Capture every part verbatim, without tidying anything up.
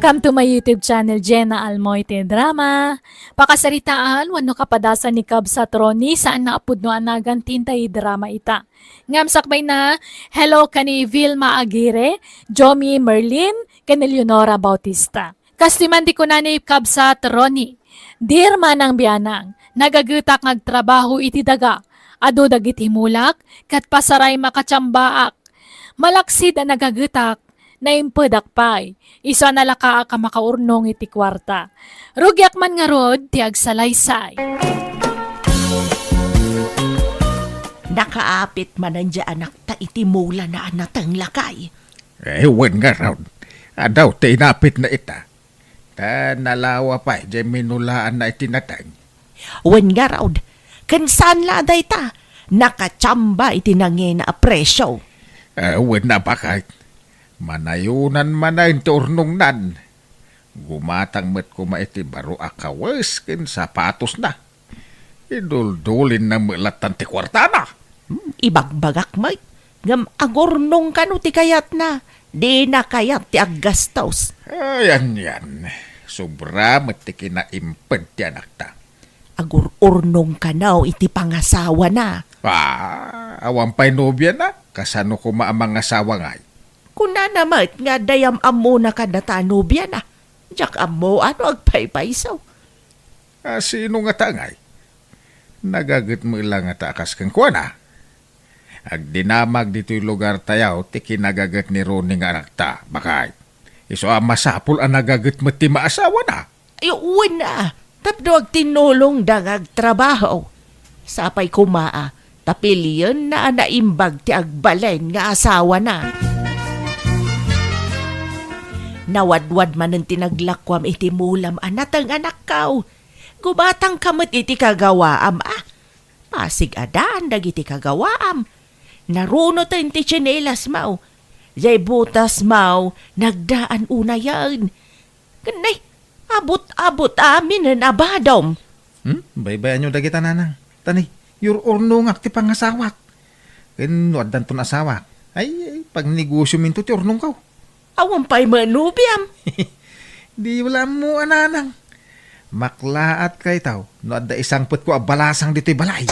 Welcome to my YouTube channel, Jenna Almoite Drama. Pakasaritaan wenno kapadasan ni Kabsat Ronnie, saan nga a pudno a nagan ti intay drama ita. Ngem sakbay na, hello ken ni Vilma Aguirre, Jomi Merlin, ken Eleonora Bautista. Kastoy man ti kuna ni Kabsat Ronnie, "Dear Manang Bianang, nagagetak nga agtrabaho iti daga. Adu dagiti mulak, ket pasaray makachambaak. Malaksid a nagagetak, naimpedak pay. Isu a nalakaak a makaurnong iti kuarta. Rugiak man ngarud ti agsalaysay." Nakaapit manen diay anakta iti mulana a nateng, lakay. Eh, wen ngarud, adu ti inapitna ita. Ta nalawa pay diay minulaanna iti nateng. Wen ngarud, ken saan la a dayta, nakachamba iti nangina a presio. Eh, wen a, baket. Manayonan manen ti urnongnan. Gumatang met koma iti baro a kawes ken sapatosna. Iduldulinna met lattan ti kuartana. Hmm, ibagbagak met, ngem agurnong kano ti kayatna. Dina kayat ti aggastos. Ay, anian. Sobra met ti kinaimped ti anakta. Agur-urnong kano iti pangasawana. Ah, awan pay nobiana? Kasano koma a mangasawa ngay? Kunana met nga dayam ammona kadata a nobiana. Diak ammo no agpaypayso. A, sino ngata ngay? Nagaget met la ngata a kas kenkuana? Agdinamag ditoy lugartayo ti kinagaget ni Ronnie nga anakta, baket. Isu a masapul a nagaget met ti maasawana. Ay, wen a, tapno agtinnulongda nga agtrabaho. Sapay koma a, ta pilienna a naimbag ti agbalin nga asawana. Nawadwad manen ti naglakuam iti mulam a nateng, anakko. Gumatangka met iti kagawaam a. Pasig-adaan dagiti kagawaam. Narunoten ti tsinelasmo. Jay botasmo, nagdaan unayen. Ken nay, abut-abut aminen a badom. Hmm? Baybayanyo dagita, nanang. Ta nay, yur-urnongak ti pangasawak. Ken no addanton asawak, ay, ay, pagnegosiominto ti urnongko. Awan pay met nobiam. Di wala ammo a, nanang. Maklaat kaytaw no adda isangpetko a balasang ditoy balay.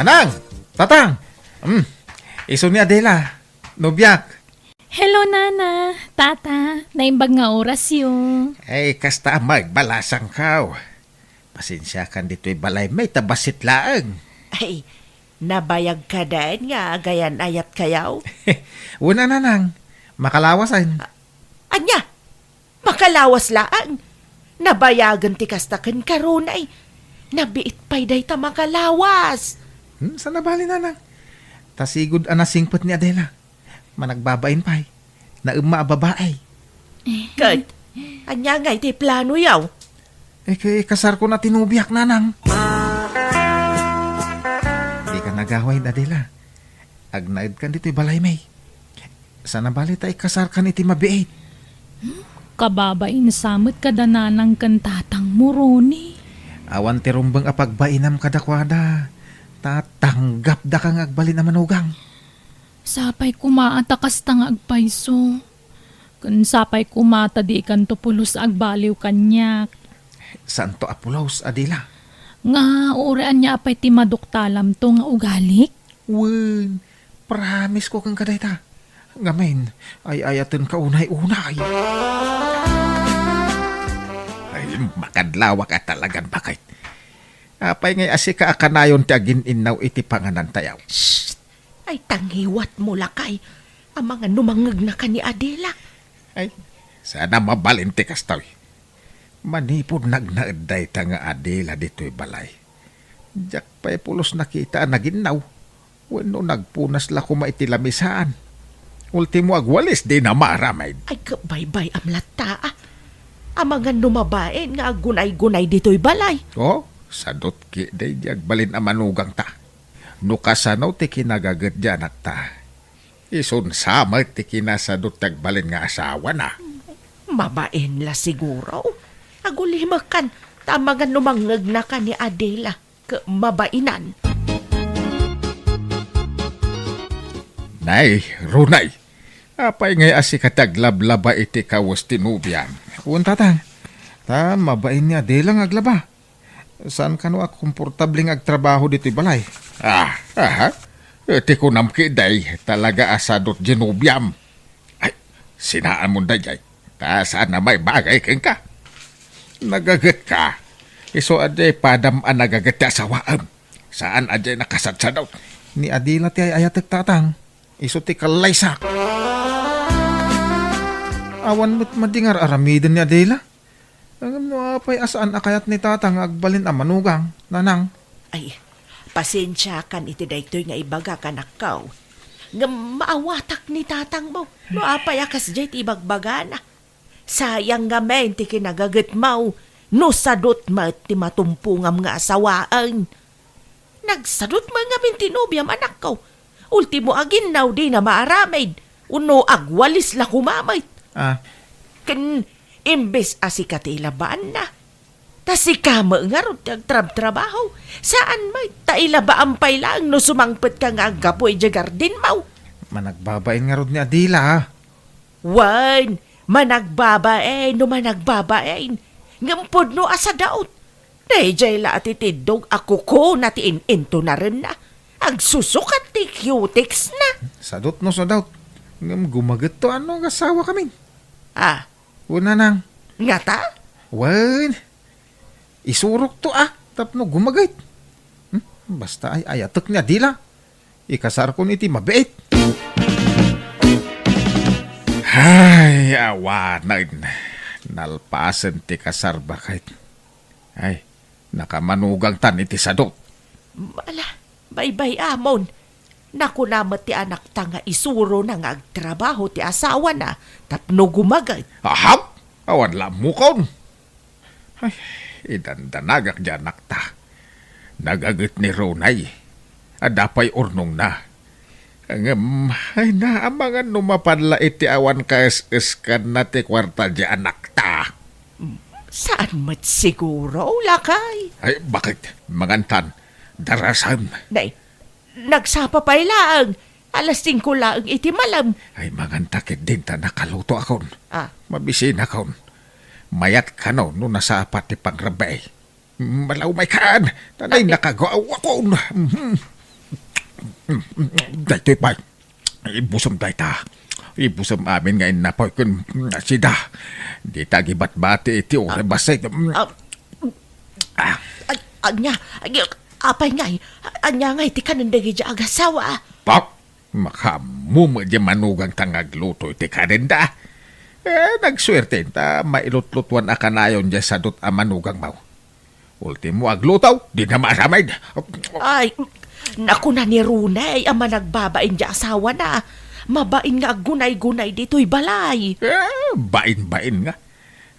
Nanang! Tatang! Hmm. Isu ni Adela, nobiak. Hello, Nana, Tata. Naimbag nga orasyo. Ay, kasta a magbalasangko. Pasensiakan ditoy balaymi ta bassit laeng. Ay, nabayag kadin nga agayan-ayatkayo? Wen a, nanang, makalawasen. A-, ania? Makalawas laeng? Nabayagen ti kasta kenka, Ronnie. Nabiit pay dayta makalawas. Hmm, saan a bale, nanang? Ta sigud a nasingpet ni Adela. Managbabain pay. Naemma a babai. Ket, ania ngay ti planoyo? Eh, ket ikasarkon a ti nobiak, nanang. Dika nagaway, Adela. Agnaedkan ditoy balaymi. Saan a bale ta ikasarkan iti mabiit. Kababain sa met kada nanang ken tatangmo, Ronnie. Awan ti rumbeng a pagbainam kadakuada. Ta tanggapdaka nga agbalin a manugang. Sapay koma a ta kasta nga agpayso. Ken sapay koma ta dikanto pulos agbaliw kaniak. Saanto a pulos, Adela? Nga, uray ania pay ti maduktalamto nga ugalik? Wen, promise ko kenka dayta. Ngamin, ay-ayatenka unay-unay. Ay, makadlawak a talagan, baket. Apay ngay a sika a kanayon ti agin-innaw iti panganantayo? Shh! Ay, tangiwatmo, lakay. Amangan no mangngegnaka ni Adela. Ay, saan a mabalin ti kastoy. Manipud nagnaed dayta nga Adela ditoy balay, diak pay pulos nakita a naginnaw wenno nagpunas la koma iti lamisaan. Ultimo, agwalis, dina maaramid. Ay, ket baybay-am latta, a. Amangan no mabain nga aggunay-gunay ditoy balay. O, sadut ketdi diay agbalin a manugangta. No kasano ti kinagaget diay anakta, isun sa met ti kinasadut ti agbalin nga asawana. Mabain la siguro. Agulimekan, ta amangan no mangngegnaka ni Adela ket mabainan. Nay, Ronnie, Apay ngay a sika ti aglablaba iti kawes ti nobiam? Wen, tatang. Ta mabain ni Adela nga aglaba. Saan kano a komportable nga agtrabaho ditoy balay. Ah, aha. Iti kunam ketdi, talaga a sadot diay nobiam. Ay, sinaanmon daydiay. Ta saan a maibagay kenka. Nagagetka. Isu a diay padam a nagaget ti asawaem. Saan a diay nakasadsadot. Ni Adela ti ay-ayatek, tatang. Isu ti kallaysak. Awan met madi nga ar-aramiden ni Adela. Ngem no apay a saan a kayat ni tatang nga agbalin a manugang, nanang? Ay, pasensiakan iti daytoy nga ibagak, anakko. Ngem maawatak ni tatangmo no apay a kasdiay ti ibagbagana. Sayang ngamin ti kinagagetmo no sadot met ti matumpongam nga asawaen. Nagsadot met ngamin ti nobiam, anakko. Ultimo, aginnaw dina maaramid, wenno agwalis la koma met. Ah. Ken imbes a sika ti ilabaanna, ta sika met ngarud ti agtrabtrabaho. Saan met, ta ilabaan pay laeng no sumangpetka nga aggapu idiay gardenmo. Managbabain ngarud ni Adela, ah. Wen, managbabain no managbabain. Ngem pudno a sadot. Daydiay la a titiddog a kukona ti in-intunarenna. Agsusukat ti cutex-na. Sadot no sadot. Ngem gumagetto a no agasawakamin. Ah. Wen, nanang. Ngata? Wen. Isurokto a tapno gumaget. Hmm? Basta ay-ayatek ni Adela. Ikasarkon iti mabiit. Ay, awanen. Nalpasen ti kasar, baket. Ay, nakamanugangtan iti sadot. Ala, baybay-amon. Nakuna met ti anakta nga isurona nga agtrabaho ti asawana tapno gumaget. Aham! Awan la ammokon. Ay, idandanagak diay anakta. Nagaget ni Ronay. Adda pay urnongna. Ngem, ay, naamangan no mapan la iti awan kaes-eskanna ti kuarta diay anakta. Saan met siguro, lakay? Ay, baket? Mangantan. Darasem. Nay, nagsapa pay laeng. Alas singko laeng iti malem. Ay, manganta ketdin ta nakalutoakon. Ah. Mabisinakon. Mayat kano no nasapa ti pangrabbi. Malawmaykan. Tanay, ah, eh, nakagawakon. Mhm. Daytoy pay. Ibusem dayta. Ibusem amin nga innapoy ken sida. Dita agibatbati iti orebas. Ah, ah, ah. Ag-, anya, ag-, apay ngay, anya ngay ti kanen dagiti agasawak? Pak! Makaammo met diay manugangta nga agluto iti kanenda. Eh, nagsuerte ta mailutlutuan a kanayon diay sadot a manugangmo. Ultimo agluto, dina maaramid. Ay, nakuna ni Ronay a managbabain diay asawana. Mabain nga aggunay-gunay ditoy balay. Eh, bain-bain nga.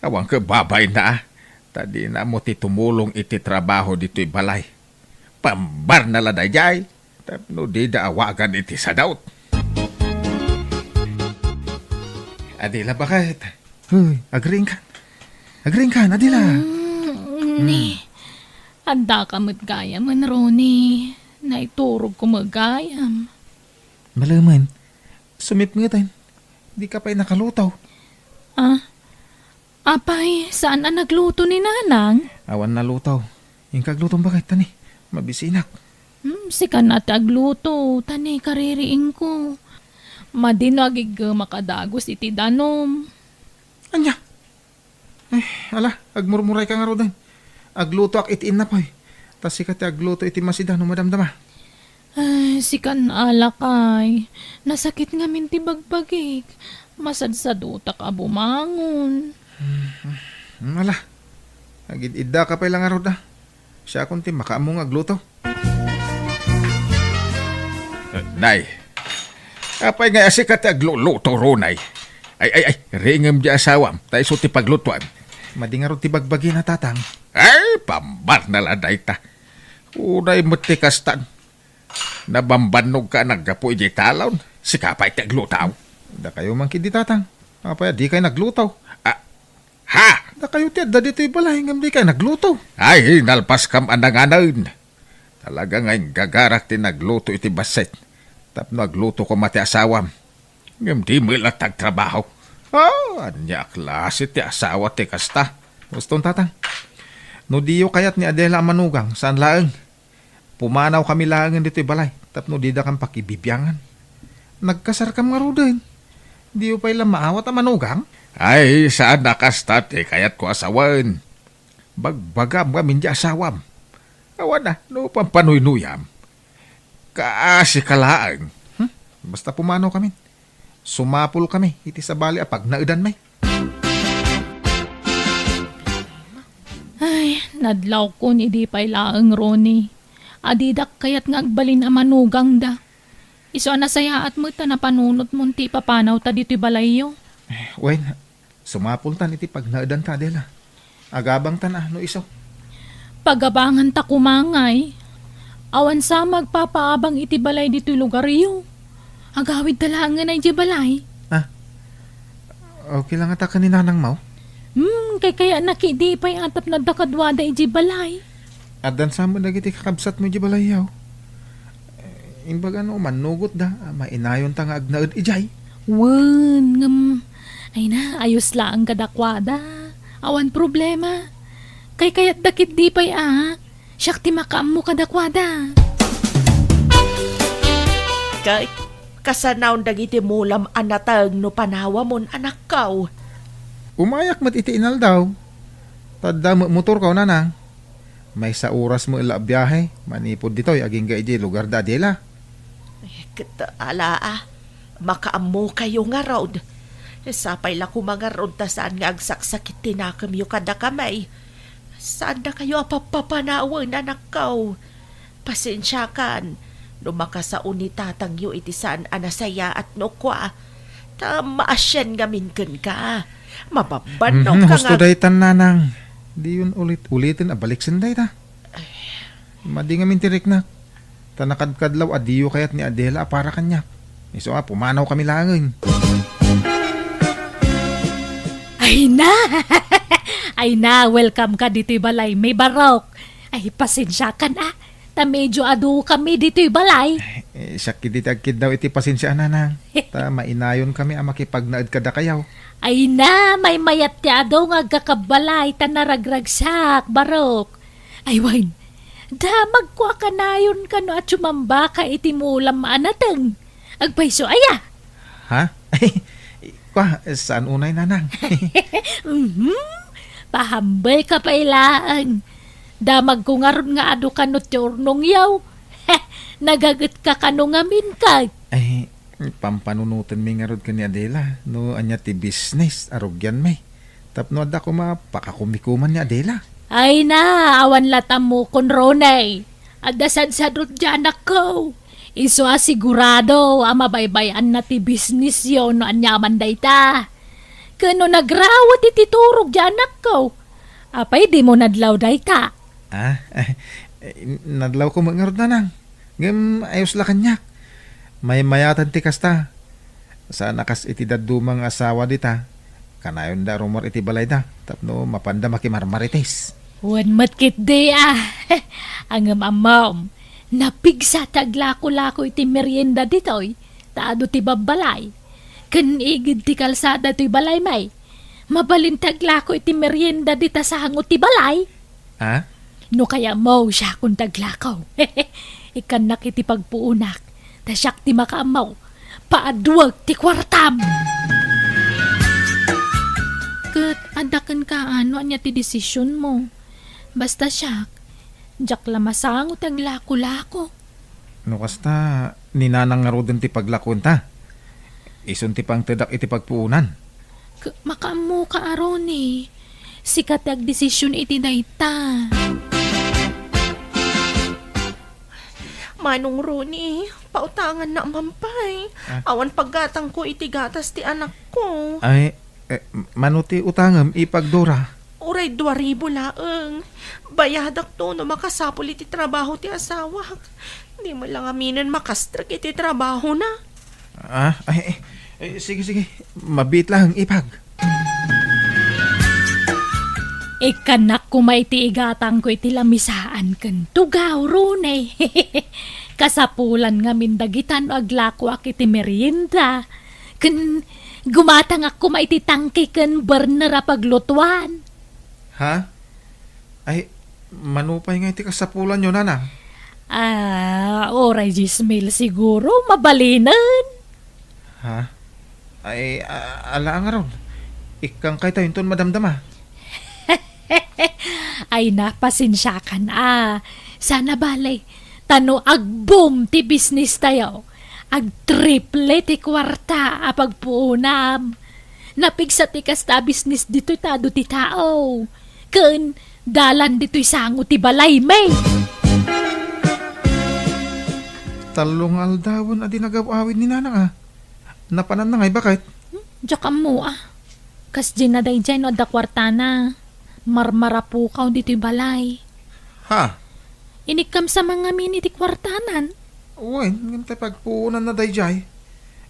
Awan ket babainna, ah. Ta dina ammo ti tumulong iti trabaho ditoy balay. Pambarna la daydiay tapno dida awagan iti sadot. Adila, baket? Hoy, agriingkan. Agriingkan, Adila. Mm, ni. Hmm. Addaka met gayamen, Ronnie. Naiturogko met gayam. Malemen, sumipngeten. Dika pay nakaluto. Ah, apay, saan a nagluto ni Nanang? Awan naluto. Inka aglutom, baket, ta ni, mabisinak. Hmm, sika na ti agluto, ta ni kaririingko. Madi no agiggemak a dagus iti danom. Ania? Eh, ala, agmurmurayka ngaruden. Aglutoak iti innapoy. Ta sika ti agluto iti masida no madamdama. Ay, sikan a lakay. Nasakit ngamin ti bagbagik. Masadsadotak a bumangon. Hmm, ala. Agid-iddaka pay la ngarud, ah. Siakon ti makaammo nga agluto. Nay, apay nga sika ti agluluto, Ronay? Ay, ay, ay, riingem diay asawam, ta isu ti paglutoan. Madi ngarud ti bagbagina, Tatang. Ay, pambarna la dayta. Unay met ti kastan. Nabambannogka a naggapu idiay talon. Sika pay ti agluto. Dakayo man ketdi, Tatang. Apay a dikay nagluto? Ah, ha? Dakayo ti adda ditoy balay ngem dikay nagluto. Ay, nalpaskam a nanganen. Talaga nga inggagarak ti nagluto iti bassit. Tapno agluto koma ti asawam. Ngem di met latta agtrabaho. Ah, ania a klase ti asawa ti kasta? Uston, Tatang. No diyo kayat ni Adela a manugang, saan laeng. Pumanaw kami laengen ditoy balay tapno didakam pakibibiangan. Nagkasarkam ngaruden. Diyo pay la maawat a manugang? Ay, saan a kasta ti kayatko a sawen. Bagbagam ngamin ti asawam. Awan a, no pampanuynuyam. Kaasi ka laeng. Hmm? Basta pumanaw kami. Sumapul kami iti sabali a pagnaedanmi. Ay, nadlawkon idi pay laeng, Ronnie. Adidak kayat nga agbalin a manugangda. Isu a nasayaat met ta napanunotmon ti ipapanawta ditoy balayyo. Wen, sumapultan iti pagnaedanta, Adela. Agabangtan a no isu. Pagabanganta koma ngay. Awan sa magpapaabang iti balay ditoy lugaryo. Agawidta laengen idiay balay. Ah, okay lang ata ken ni Nanang Mau? Hmm, kaykayanak idi pay a tapno adda kaduada idiay balay. Addan sa met dagiti kakabsatmo idiay balayyo. Eh, imbaga no mannugotda, ah, mainayonta nga agnaed idiay. Wen, ngem, ay na, ayos laeng kadakuada. Awan problema. Kaykayatda ketdi pay a. Siak ti makaammo kadakuada. Ket, kasanaon dagiti mulam a nateng no panawamon, anakko? Umayak met iti inaldaw. Ta adda met motorko, Nanang. Maysa oras met la a biahe manipud ditoy agingga idiay lugarda, Adela. Eh, ket, ala, a, makaammokayo ngarud. Sapay la koma ngarud ta saan nga agsaksakit ti nakemyo kadakami. Saandakayo a pappapanawen, anakko. Pasensiakan no makasao ni tatangyo iti saan a nasayaat no kua. Ta maasian ngamin kenka. Mababbannoka. Mhm, nga husto daytan, Nanang. Diyon ulit-uliten a baliksen dayta. Madi ngamin ti riknak. Ta nakadkadlaw a diyo kayat ni Adela a para kaniak. Isu a, pumanaw kami laengen. Ay na! Ay na, welcome ka ditoy balay, may barok. Ay, pasensiakan a. Ta medyo adu kami ditoy balay. Eh, siak ketdi ti agkiddaw iti pasensia, Nanang. Ta mainayon kami a makipagnaed kadakayo. Ay na, maymayat ti adu nga agkakabbalay ta naragragsak, barok. Ay wen, damagko a kanayon kano a sumambaka iti mulam a nateng. Agpayso aya? Ha? Kua, saan unay, Nanang? Mhm. Pahambelka pay laeng. Damagko ngarud nga adu kano ti urnongyo. Nagagetka kano ngamin, ket? Ay, pampanunotenmi ngarud ken ni Adela no ania ti business a rugianmi. Tapno adda koma pakakumikuman ni Adela. Ay na, awan la tammokon, Ronnie. Adda sadsadot ti anakko. Isu a sigurado a mabaybay-anna ti businessyo no aniaman dayta. Ken no nagrawet iti turog ti anakko, apay dimo nadlaw dayta? Ah, eh, nadlawko met ngarud, Nanang. Ngem ayos la kaniak. Maymayatan ti kasta. Saan a kas iti dadduma nga asawa dita. Kanayonda rummuar iti balayda tapno mapanda makimarmarites. Wen met ketdi a. Ngem ammom, napigsa ti aglako-lako iti merienda ditoy, ta adu ti babbalay. Ken igid ti kalsada toy balaymi. Mabalin ti aglako iti merienda dita sango ti balay. Ha? No kayatmo, siakon ti aglako. Ikkannak iti pagpuonak, ta siak ti makaammo. Paaduek ti kuartam! Ket adda kenka no ania ti desisionmo. Basta siak, diak la masango ti aglako-lako. No kasta, ni Nanang ngaruden ti paglakuenta. Isun ti pangtedak iti pagpuonan. K-, makaammoka a, Ronnie. Sika ti agdesision iti dayta. Manong Ronnie, pautangannak man pay. Ah. Awan paggatangko iti gatas ti anakko. Ay, Eh, mano ti utangem, Ipag Dora? Uray dua ribu laeng. Bayadakto no makasapul iti trabaho ti asawak. Di met la ngaminen makastrek iti trabahona. Ah, ay, eh, eh, sige, sige. Mabiit laeng, Ipag. Ikkannak koma iti igatangko iti lamisaan ken tugaw, Ronnie. Kasapulan ngamin dagita no aglakoak iti merienda. Ken gumatangak koma iti tangke ken burner a paglutuan. Ha? Ay, mano pay nga iti kasapulanyo, nanang? Ah, uray dies mil siguro, mabalinen. Ha? Ay, a-, ala ngarud. Ikkan kayta inton madamdama. Ay, na, pasensiakan a. Saan a bale, ta no ag-boom ti business tayo, ag-triple ti kuarta a pagpuonam. Napigsa ti kasta a business ditoy ta adu ti tao. Ken dalan ditoy sango ti balaymi. Tallo nga aldawen a di nagaw-awid ni nanang a. Napananna ngay baket? Hmm, diak ammo a. Kasdiay na daydiay no adda kuartana. Marmarapukaw ditoy balay. Ha? Inikkam sa mangamin iti kuartanan. Wen, ngem tay pagpuonanna daydiay.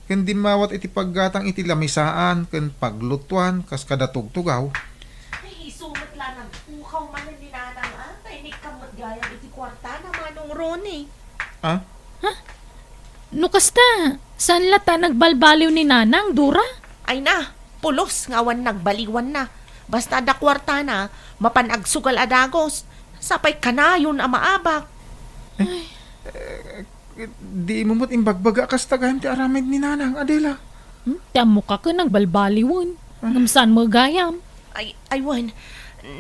Ken dimmawat iti paggatang iti lamisaan ken paglutuan kas kada tugtugaw. Ay, isu met la nagpukaw manen ni nanang a. Tay inikkam met gayam iti kuartana, Manong Ronnie. Ah? Ha? No kasta, saan la ta nagbalbaliw ni nanang, Dora? Ay na, pulos nga awan nagbaliwanna. Basta adda kuartana, mapan agsugal a dagus. Sapay kanayon a maabak. Eh, di mo met imbagbaga a kasta gayam ti aramid ni nanang, Adela. Hmm? Ti ammoka ken nagbalbaliwen. Ah. Ngem saan mo gayam? Ay, ay, wen.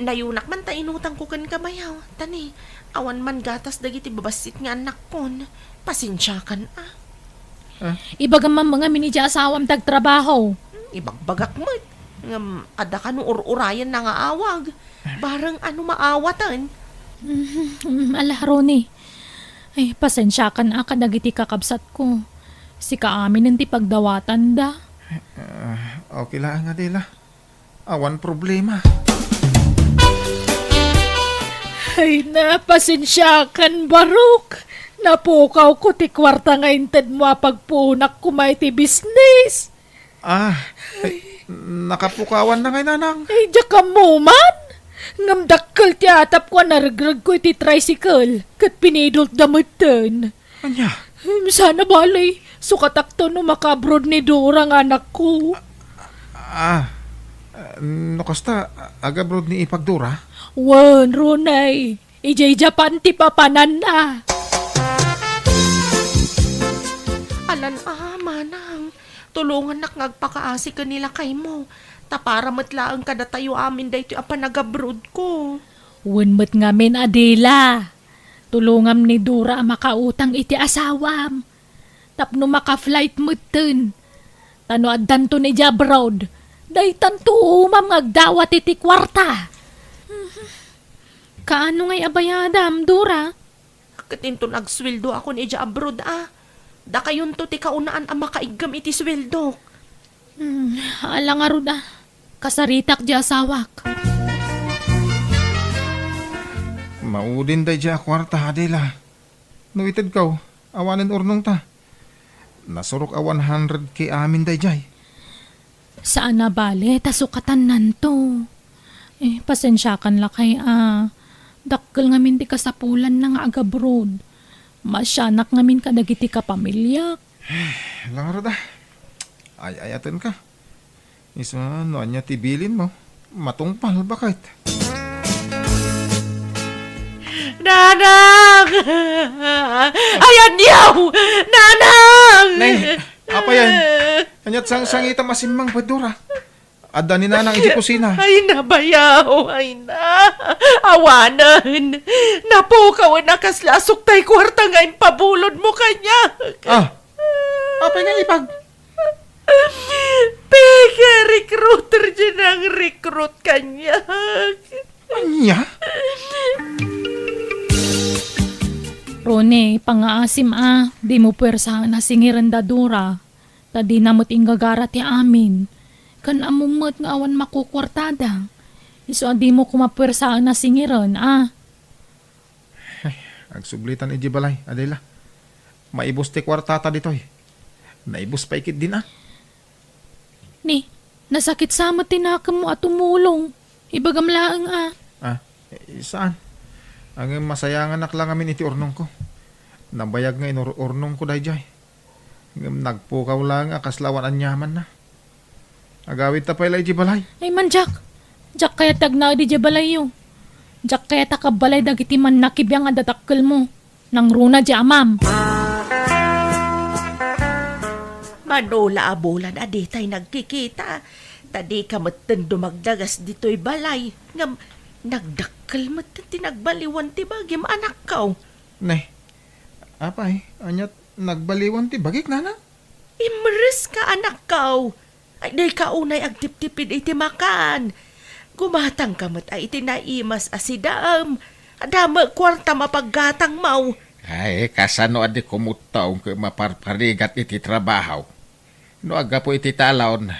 Nayunak man ta inutangko ken kabayaw. Tani, awan man gatas dagiti babassit nga annakkon. Pasensiakan a. Ah. Ibagam man ngamin idiay asawam ti agtrabaho. Hmm, ibagbagak met. Ngem, adda kano ur-urayenna nga awag. Bareng ano maawaten. Hmm, ala, Ronnie. Ay, pasensiakan a kadagiti kakabsatko. Sika aminen ti pagdawatanda. Ah, okay laeng, Adela. Awan problema. Ay na, pasensiakan, Barok. Napukawko ti kuarta nga intedmo a pagpuonak koma iti bisnis. Ah, ay, nakapukawan na ngay, nanang. Ay, diak ammo man. Ngem dakkel ti atapko a naregregko iti tricycle, ket pinidultda metten. Ania? Hmm, saan a bale, sukatakto no maka-abroad ni Dora nga anakko. Ah, no kasta, ag-abroad ni ipag Dora? Wen, Ronnie. Idiay Japan ti papananna. Alan a, manang. Tulongannak nga agpakaasi ken ni lakaymo. Ta para met laeng kadatayo amin daytoy a panag-abroadko. Wen met ngamin, Adela. Tulongam ni Dora a makautang iti asawam. Tapno maka-flight metten. Ta no addanton idiay abroad, daytanto umam nga agdawat iti kuarta. Kaano ngay a bayadam, Dora? Ket inton agsueldoakon idiay abroad a, dakayonto ti kaunaan a makaiggem iti sueldok. Hmm, ala ngarud a. Kasaritak diay asawak. Maudin daydiay a kuarta, Adela. No itedko, awanen urnongta. Nasurok a one hundred K amin daydiay. Saan a bale ta sukatannanto. Eh, pasensiakan lakay a. Dakkel ngamin ti kasapulanna nga agabroad. Maasianak ngamin kadagiti kapamiliak. Langarod a. Ay-ayatenka. Isu no ania ti bilinmo, matungpal baket. Nanang! Ay, aniaw! Nanang! Nay, apay yan? Aniat sangsangitam a simmangpet, Dora? Adda ni Nanang idiay kusina. Ay, nabayaw! Ay na! Awanen! Napukawen a kasla a suktay kuarta nga impabulodmo kaniak. Ah! Apay nga ipag? Peke, recruiter diay nang-recruit kaniak. Ania? Ronnie, pangaasim a, dimo puersaen a singiren da Dora. Ta dina met inggagara ti amin. Ken ammom met nga awan makukuartada. Isu a dimo koma puersaen a singiren a. Ay, agsublitan idiay balay, Adela. Maibus ti kuartata ditoy. Naibus pay ketdin a. Ni, nasakit sa met ti nakemmo a tumulong. Ibagam laeng a. Ah, eh, saan? Ngem masayanganak la ngamin iti urnongko. Nabayag nga inur-urnongko daydiay. Ngem nagpukaw laeng a kasla awan aniamanna. Agawidta pay la idiay balay. Ay man, Jack. Diak kayat ti agnaed idiay balayyo. Diak kayat a kabbalay dagiti mannakibiang a dadakkelmo. Nangruna diay amam. Mano la a bulan a ditay nagkikita, ta dika metten dumagdagas ditoy balay. Ngem nagdakkel metten ti nagbaliwan ti bagim, anakko. Ne, apay, aniat nagbaliwan ti bagik, nanang? Imreska, anakko. Ay, dika unay agtiptipid iti makan. Gumatangka met a iti naimas a sidaem. Adda met kuartam a paggatangmo. Ay, kasano a di kumutta ket maparparigat iti trabaho? No aggapu iti talon,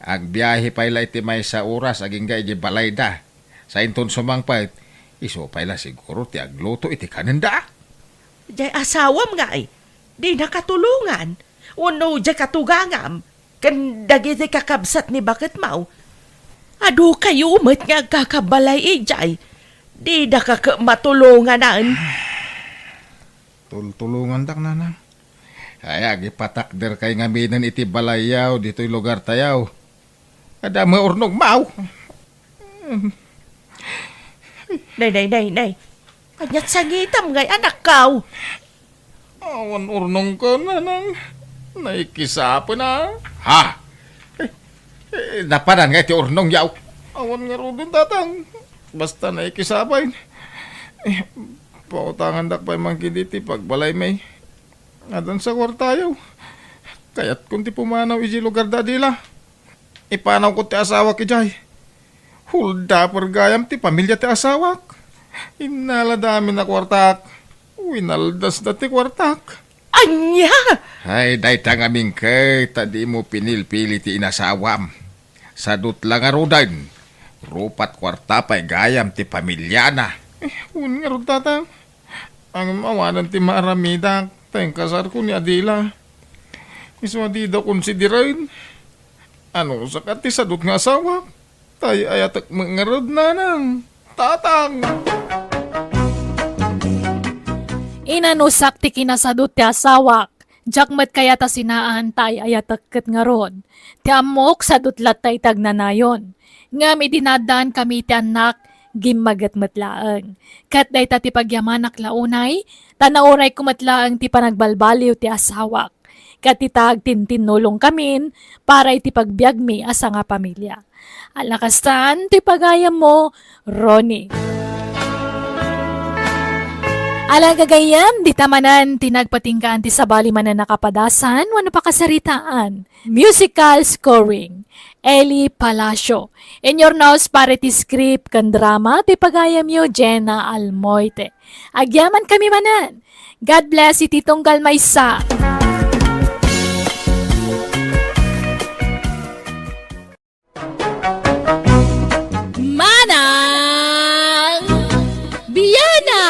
agbiahe pay la iti maysa oras agingga idiay balayda. Sainton sumangpet, isu pay la siguro ti agluto iti kanenda. Diay asawam ngay, di nakatulongan. Wenno diay katugangam, ken dagiti kakabsat ni baketmo. Adu kayo met nga agkakabalay idiay. Di daka ket matulonganan. Tultulongandak, nanang. Ay, agipatakderkay ngaminen iti balayyo ditoy lugartayo. Adda met urnongmo. Nay, nay, nay, nay. Aniat sangitam ngay, anakko? Awan urnongko, nanang. Naikisapen a. Ha? Eh, eh, napanan ngay ti urnongyo? Awan ngaruden, tatang. Basta naikisapen. Eh, pautangandak pay man ketdi ti pagbalaymi. Addan sa kuartayo. Kayatkon ti pumanaw idiay lugarda, Adela. Ipanawko ti asawak idiay. Huldaper gayam ti pamilia ti asawak. Innalada amin a kuartak. Winaldasda ti kuartak. Ania? Ay, dayta ngamin ket ta dimo pinilpili ti inasawam. Sadut la ngaruden, rupat kuarta pay gayam ti pamiliana. Eh, wen ngarud, tatang. Ngem awanen ti maaramidak, ta inkasarko ni Adela. Isu a dida konsideren. Anusak a ti sadut nga asawak, tay ayatek met ngarud, nanang, tatang. Inanusak ti kinasadut ti asawak. Diak met kayat a sinaan ta ay-ayatek ket ngarud. Ti ammok, sadut latta iti agnanayon. Ngem idi naaddaankami iti annak, gimmaget met laeng. Ket dayta ti pagyamanak la unay, ta naurayko met laeng ti panagbalbaliw ti asawak. Ket ita agtintinnulongkamin para iti pagbiagmi a sangapamilia. Ala kastan ti pagayammo, Ronnie. Ala gagayyem, dita manen ti nagpatinggaan ti sabali manen a kapadasan wenno pakasaritaan. Musical scoring, Eli Palacio. In your nose, para ti script ken drama, ti pagayamyo, Jenna Almoite. Agyamankami manen. God bless iti tunggal maysa. Manang Biana!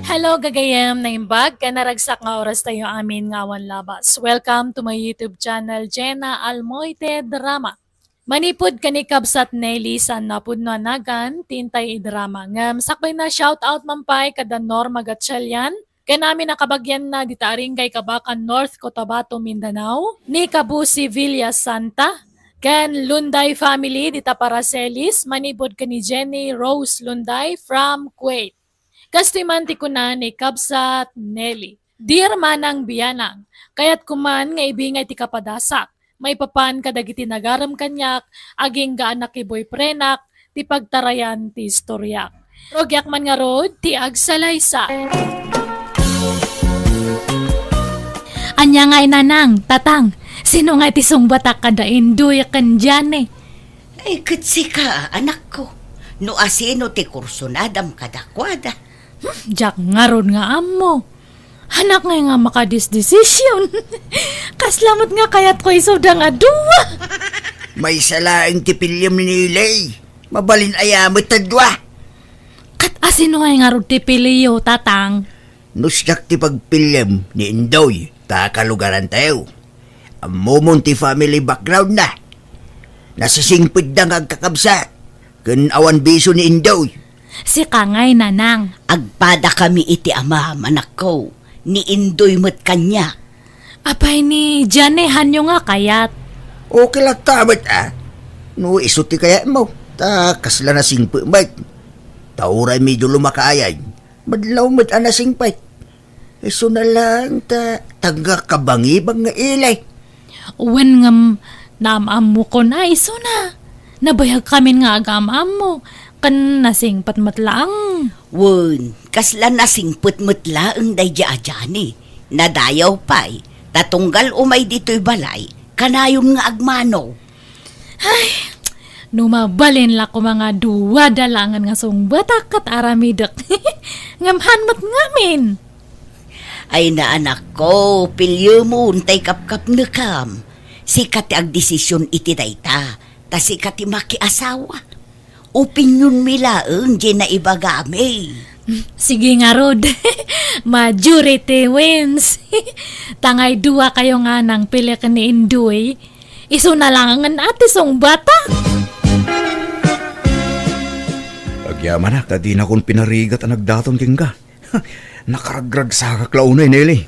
Hello, gagayem, naimbag ken naragsak nga orastayo amin nga awan labas. Welcome to my YouTube channel, Jenna Almoite Drama. Manipud ken ni Kabsat Nelly, saan a pudno a nagan ti intay idrama. Ngem sakbayna, shout out man pay kada Norma Gatchalian, ken amin a kabagianna dita Aringay, Kabacan, North Cotabato, Mindanao, ni Kabusi Villa Santa, ken Lunday family dita Paracelis, manipud ken ni Jenny Rose Lunday from Kuwait. Kastoy man ti kuna ni Kabsat Nelly, "Dear Manang Bianang, kayatko man nga ibingay ti kapadasak maipapan kadagiti nagarem kaniak agingga a nakiboyfriendak ti pagtarayan ti istoriak." Rugiak man ngarud ti agsalaysa. Ania ngay, Nanang, Tatang, sino ngay ti sungbatak kada Indoy ken Diane? Ay, ket sika, anakko, no asino ti kursunadam kadakuada? Hmm, diak ngarud nga ammo. Anak ngay nga makadisdesisyon. Kasla met nga kayatko isuda nga dua. Maysa laeng ti piliem ni Nelly. Mabalin aya met a dua? Ket asino ngay ngarud ti piliyo, Tatang? No siak ti pagpiliem ni Indoy, ta kalugarantayo. Ammomon ti family backgroundna. Nasisingpetda nga agkakabsat, ken awan bisio ni Indoy. Sika ngay, Nanang. Agpadakami iti amam, anakko. ni Indoy met kaniak. Apay ni Jane, hanyo nga kayat? Okay latta met, a. No isu ti kayatmo, ta kasla nasingpet met. Ta uray medyo lumakaayay, madlaw met a nasingpet. Isuna laeng ta, ta agkabangibang nga ili. Wen ngem, naam-ammokon a isuna. Nabayagkamin nga agam-ammo, ken nasingpet met laeng. Wen, kasla nasingpet met laeng daydi a Jane. Nadayaw pay, ta tunggal umay ditoy balay, kanayon nga agmano. Ay, no mabalin la koma nga dua da laengen nga sungbatak ket aramidek. Ngem han met ngamin. Ay na, anakko, pilyemon tay kapkapnekam. Sika ti agdesision iti dayta, ta sika ti makiasawa. Opinionmi laeng diay naibagami. Sige ngarud. Majority wins. Tangay dua kayo nga nangpili ken ni Indoy. Isuna laengen a ti sungbata. Agyamanak ta dinakon pinarigat a nagdaton kenka. Nakaragragsakak la unay, Nelly.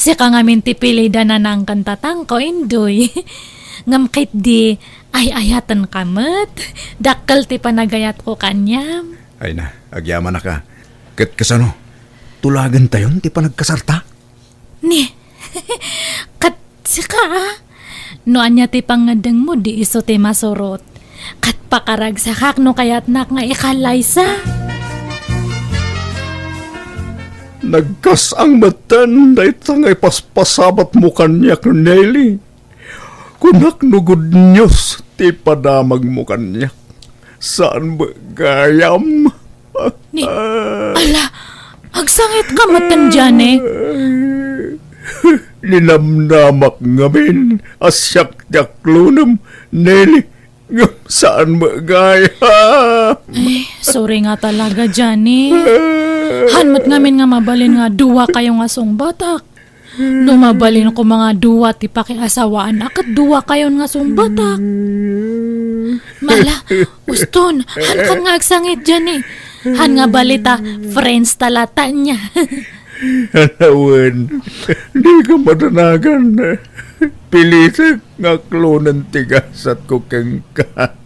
Sika ngamin ti pili da Nanang ken Tatangko, Indoy. Ngem ketdi, ay-ayatenka met. Dakkel ti panagayatko kaniam. Ay na, agyamanak a. Ket kasano? Tulagentayon ti panagkasarta? Ni, ket sika, a? No ania ti pangngeddengmo, di isu ti masurot. Ket pakaragsakak no kayatnak nga ikallaysa. Nagkas-ang metten dayta nga ipaspasabatmo kaniak, Nelly. Kunak no good news ti padamagmo kaniak. Saan met gayam? Ni, ala, agsangitka metten, Jane. Ninamnamak ngamin a siak ti aklonem, Nelly. Ngem saan met gayam. Eh, sorry nga talaga, Jane. Han met ngamin nga mabalin nga dua kayo nga sungbatak. No mabalin koma nga dua ti pakiasawaan a ket dua kayon nga sungbatak. Mala, uston, hankan nga agsangit diay. Han nga balita, friends ta latta nia. Wen, dika madanagan. Pilitek nga aklonen ti gasatko kenka.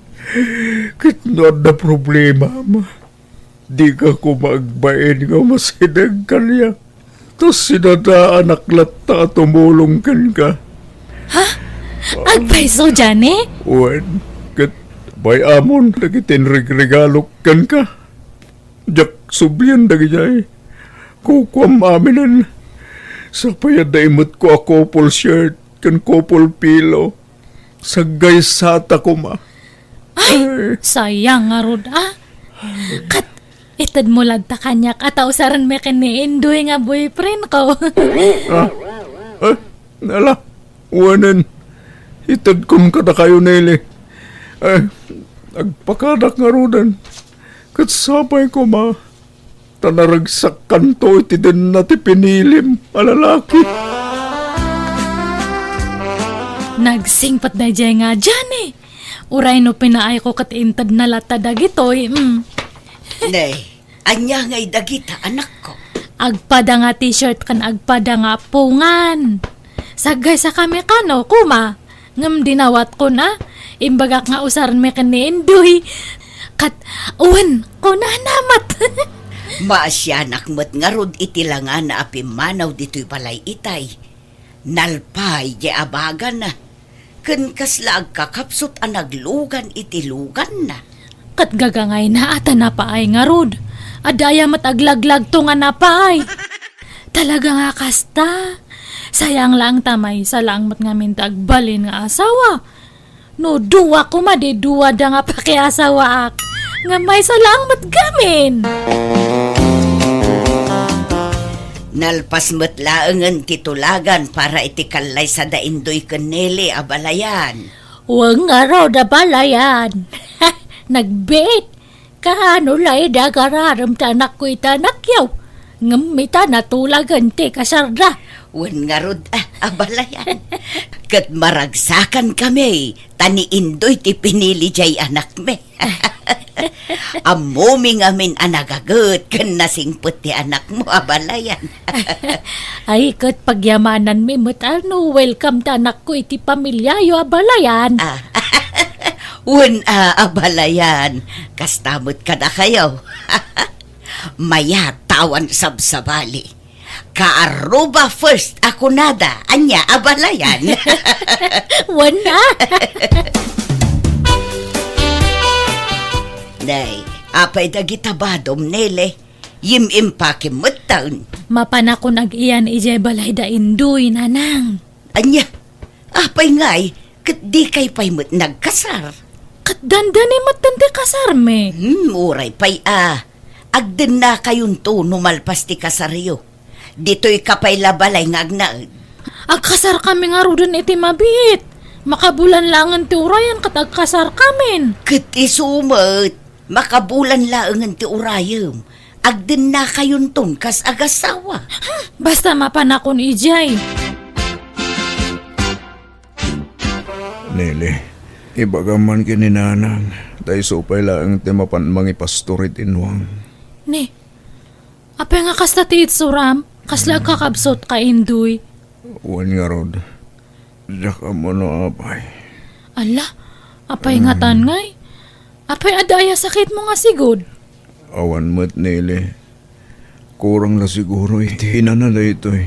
Ket no adda problemam, dika koma agbain nga umasideg kaniak. Ta sinadaanak latta a tumulong kenka. Ha? Agpayso, Jane? Wen, ket bay-amon dagiti inregregalok kenka. Diak sublien dagidiay. Kukuam aminen. Sapay adda imetko a couple shirt ken couple pillow. Saggaysata koma. Ay, sayang ngarud, a. Ket itedmo latta kaniak a ta usarenmi ken ni Indoy nga boyfriendko. Ah? Eh, ala, wanen. Itedkon kadakayo, Nelly. Eh, agpakadak ngaruden. Ket sapay koma. Ta naragsakkanto iti denna ti pinilim a lalaki. Nagsingpet daydiay nga Jane. Uray no pinaayko ket intedna latta dagitoy, mm. Ne, ania ngay dagita, anakko? Agpada nga t-shirt ken agpada nga appongan. Saggaysakami kano, koma. Ngem dinawatko na, imbagak nga usarmi ken ni Indoy. Ket, wen, kunana met. Maasianak met ngarud iti langana a pimmanaw ditoy balay itay. Nalpay diay abagana. Ken kasla agkakapsut a naglugan iti luganna. Ket gagangayna a ta napaay ngarud. Adda aya met aglaglagto nga napaay. Talaga nga kasta. Sayang laeng ta maysa laeng met ngamin ti agbalin nga asawa. No dua koma, di dua da nga pakiasawaak. Nga maysa laeng met gamin. Nalpas met laengen ti tulagan para iti kallaysa da Indoy ken Nelly a balayan. Wen ngarud a balayan. Nagbiit. Kaano la idi agararem ti anakko iti anakyo? Ngem ita natulagen ti kasarda. Wen ngarud, a, abalayan. Ket maragsakankami, ta ni Indoy ti pinili diay anakmi. Ammomi ngamin a nagaget ken nasingpet ti anakmo, abalayan. Ay, ket pagyamananmi met, ano, welcome ti anakko iti pamiliayo, abalayan. Ah, wen, ah, abalayan. Kasta met kadakayo. Mayat ta awan sabsabali. Kaaruba first a kunada, ania, abalayan. Wen a. Nay, apay dagita badom, Nele? Yim-impakem metten. Mapanakon ag-iyan idiay balay da Indoy, Nanang. Ania? Apay ngay, ket dikay pay met nagkasar? Ket dandani metten ti kasarmi. Hmm, uray pay a. Agdennakayonto no malpas ti kasaryo. Ditoyka pay la balay nga agnaed. Agkasarkami ngaruden iti mabiit. Makabulan laengen ti urayen ket agkasarkamin. Ket isu met, makabulan laengen ti urayem. Agdennakayonton kas agasawa. Hmm, basta mapanakon idiay. Nele, ibagam man ken ni Nanang, ta isu pay laeng ti mapan mangipastor iti innuang. Ni, apay nga kasta ti itsuram? Kasla agkakabsut ka, Indoy? Wen ngarud, diak ammo no apay. Ala, apay ngatan ngay? Apay adda aya sakitmo nga sigud? Awan met, Nele. Kurang la siguro iti inana daytoy.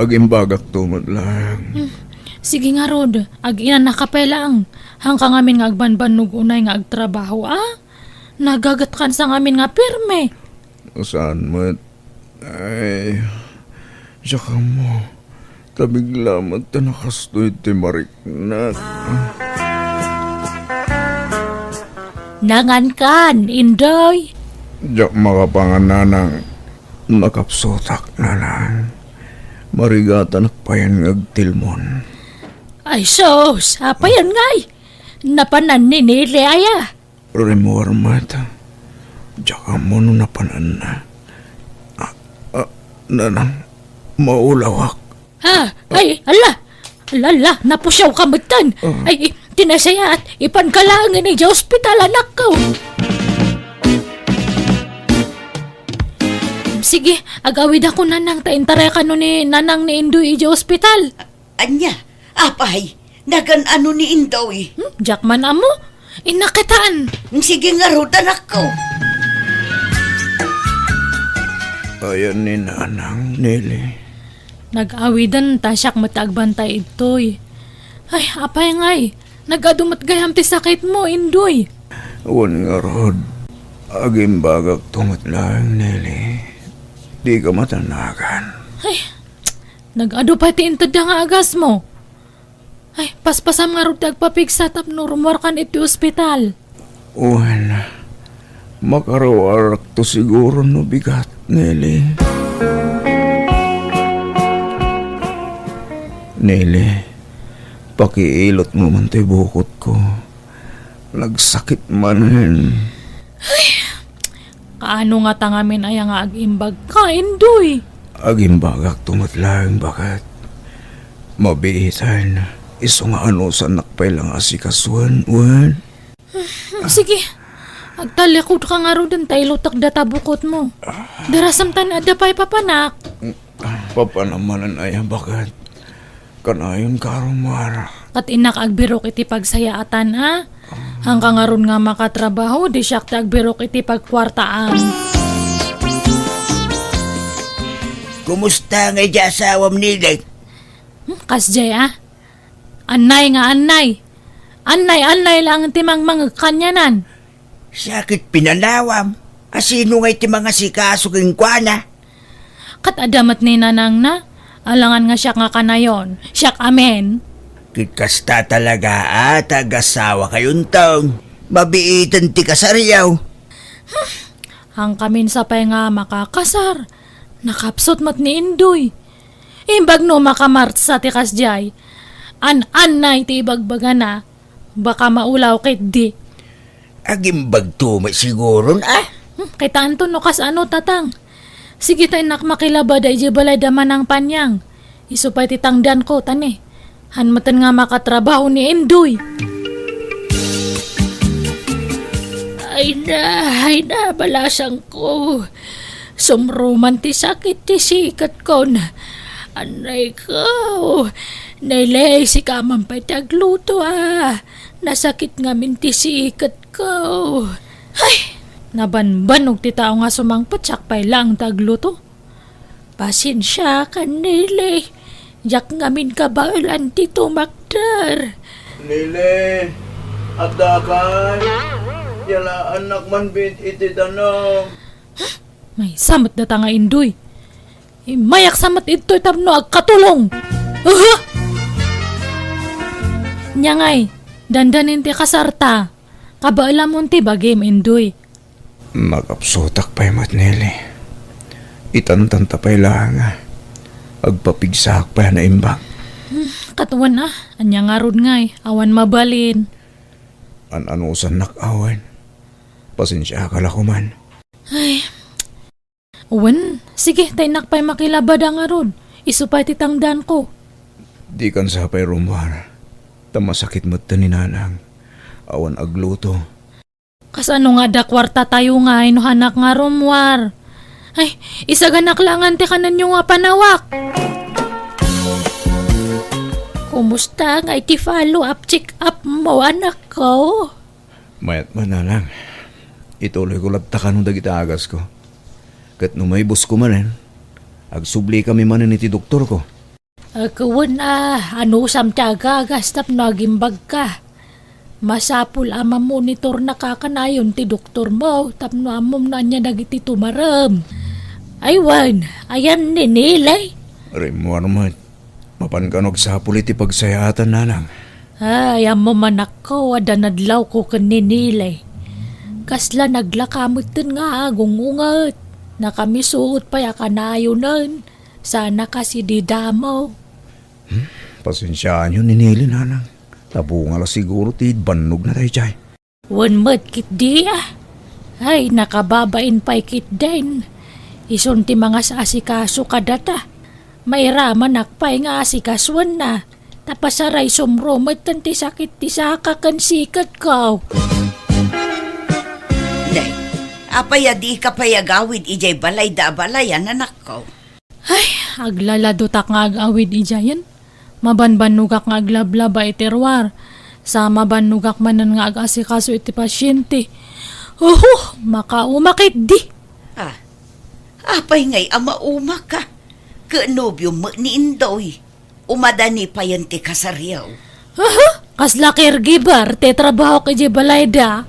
Agimbagakto met laeng. Hmm. Sige ngarud, ag-inanaka pay laeng. Hanka ngamin nga agbanbannog unay nga agtrabaho, a? Nagagetkan sa ngamin nga pirme. Saan met? Ay, diak ammo. Ta bigla met ta nakastoy ti mariknak. Nangankan, Indoy? Diak makapangan, Nanang. Nakapsutak, Nanang. Marigatanak payen nga agtilmon. Ay sus, apayen ngay? Napanan ni Nele aya? Rimmuar met. Diak ammo no napananna. Ah, ah, Nanang, maulawak. Ah, ay, ala! Ala, ala, napusiaw ka metten. Ah. Ay, i-, ti nasayaat, ipanka laengen idiay ospital, anakko. Sige, agawidakon, Nanang, ta intarekano ni Nanang ni Indoy idiay ospital. Ania? Apay, nagan-ano ni Indoy? Hmm, diak man ammo. Innak kitaen. Sige ngarud, anakko. Ayan ni Nanang, Nele. Nag-awiden ta siak met agbantay idtoy. Ay, apay ngay, nag-adu met gayam ti sakitmo, Indoy? Wen ngarud, agimbagakto met laeng, Nele. Dika matanagan. Ay, nag-adu pay ti intedda nga agasmo. Ay, paspasam ngarud ti agpapigsa tapno rummuarkan iti ospital. Wen, makaruarakto siguro no bigat, Nele. Nele, pakiilotmo man toy bukotko. Nagsakit manen. Ay, kaano ngata ngamin aya nga agimbagka, Indoy? Agimbagakto met laeng, baket. Mabiiten, isu nga anusannak pay la nga asikasuen, wen? Sige, agtallikudka ngaruden ta ilutek data bukotmo. Darasem ta ni adda pay papanak. Papanam manen aya, baket? Kanayon ka, Romar. Ket innak agbirok iti pagsayaatan, a? Hanka ngarud nga makatrabaho, di siak ti agbirok iti pagkuartaam. Kumusta ngay diay asawam, Nele? Hmm, kasdiay, a? Annay nga annay. Annay, annay laeng ti mangmangeg kanianan. Siak ket pinanawam. A, sino ngay ti mangasikaso kenkuana? Ket adda met ni nanangna, alangan nga siak nga kanayon, siak amin. Ket kasta talaga a ta agasawakayonton, mabiiten ti kasaryo. Hankamin sapay nga makakasar, nakapsut met ni Indoy. Imbag no makamartsa ti kasdiay, an-annay ti ibagbagana, baka maulaw ketdi. Agimbagto met siguron, a? Hmm, kitaenton no kasano, tatang. Sige ta innak makilabada idiay balay da Manang Panyang. Isu pay ti tangdanko, tani. Han metten nga makatrabaho ni Indoy. Ay na, ay na, balasangko. Sumruman ti sakit ti siketkon. Anay ko. Nelly, sika man pay ti agluto, a. Nasakit ngamin ti siketko. Ay, nabanbanog ti tao nga sumangpet, siak pay laeng ti agluto. Pasensiakan, Nelly. Diak ngamin kabaelan ti tumakder. Nelly, addakan? Yalaannak man bit iti danum. Maysa met data nga indoy. Immayak sa met idtoy tapno agkatulong. Aha! Nya ngay, dandanin ti kasarta. Kabaelamon ti bagim, indoy. Makapsutak pay met, Nelly. Itantanta pay laeng, a. Agpapigsaak pay a naimbag. Hmm, katuan, a. Ania ngarud ngay, awan mabalin. An-anusannak awan. Pasensiaka la koman. Ay. Wen, sige, ta innak pay makilabada ngarud. Isu pay ti tangdanko. Dikan sa pay rummuar. Ta masakit met ti ni nanang. Awan agluto. Kasano nga adda kuartatayo ngay no hanak nga rummuar? Ay, isaganak laengen ti kanenyo nga panawak. Kumusta ngay ti follow-up check-up mo, anakko? Mayat man, nanang. Ituloyko latta kano dagiti agasko. Ket no maibusko manen, agsublikami manen iti doktorko. Wen a, anusam ti agagas tapno agimbagka. Masapul a mamonitornaka kanayon ti doktormo tapno ammom no ania dagiti tumarem. Ay wen, ayan ni Nelly? Rimmuar met. Mapan kano agsapul iti pagsayaatan, nanang. Ay, ammom, anakko, adda nadlawko ken ni Nelly. Kasla naglaka metten nga agung-unget. Nakamisuot pay a kanayonen. Sana kasi di damo. Hmm? Pasensiaanyo ni Nelly, nanang. Ta bunga la siguro ti bannogna daydiay. Wen met ketdi, a. Ay, nakababain pay ketdin. Isun ti mangas-asikaso kadata. Mairamanak pay nga asikasoenna. Ta pasaray sumro metten ti sakit ti saka ken siketko. Nay, apay a dika pay agawid idiay balayda a balayan, anakko? Ay, aglaladotak nga ag-awid idiayen. Mabanbannogak nga aglablaba iti ruar. Sa mabannogak manen nga ag-asikaso iti pasiente. Oho, makauma ketdi. Ah, apay ngay a maumaka? Ket nobiom met ni Indoy. Umadani payen ti kasaryo. Aha, kasla caregiver ti trabahok idiay balayda.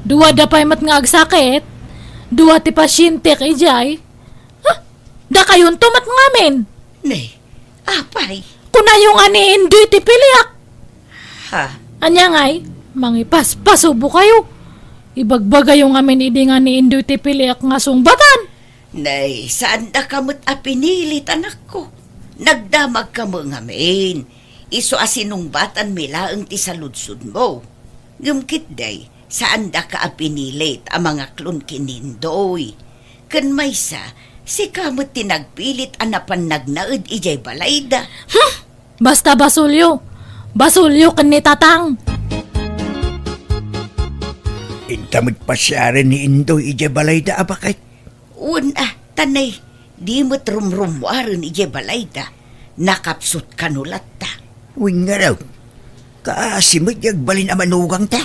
Duada pay met nga agsakit. Dua ti pasientek idiay. Ha? Dakayonto met ngamin. Ne, apay? Kunayo nga ni Indoy ti piliak. Ha? Ania ngay, mangipaspasubo kayo. Ibagbagayo ngamin idi nga ni Indoy ti piliak nga sungbatan. Nay, saandaka met a pinilit, anakko. Nagdamagka met ngamin. Isu a sinungbatanmi laeng ti saludsodmo. Ngem ketdi, saandaka a pinilit a mangaklon ken ni Indoy. Ken maysa, sika met ti nagpilit a napan nagnaed idiay balayda. Hmm! Basta basolyo! Basolyo ken ni Tatang! Inta met pasiaren ni Indoy idiay balayda a baket. Wen a, ta nay, di met rumrummuaren idiay balayda. Nakapsut kano latta. Wen ngarud, kaasi met ti agbalin a manugangta.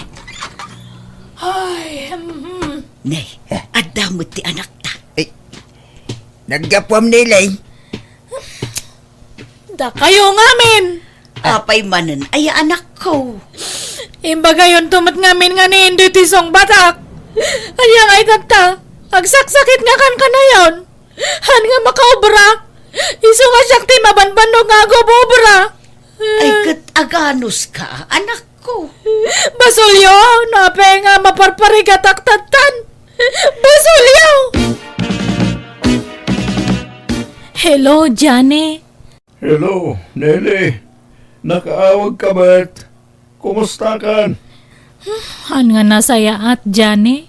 Ay, hmm. Nay, adda met ti anakta. Ay, naggapuam, Nelly. Dakayo ngamin! Apay manen aya, anakko? Imbagayonto met ngamin nga ni Indoy ti sungbatak. Ania ngay tatta? Agsaksakit nga kan kanayon. Han nga makaobra. Isu nga siak ti mabanbannog nga agobobra. Ay, ket aganuska, anakko? Basolyo, no apay nga maparparigatak tattan. Basolyo! Hello, Johnny. Hello, Nelly. Nakaawagka met. Kumustakan? Hmm, han nga nasayaat, Johnny.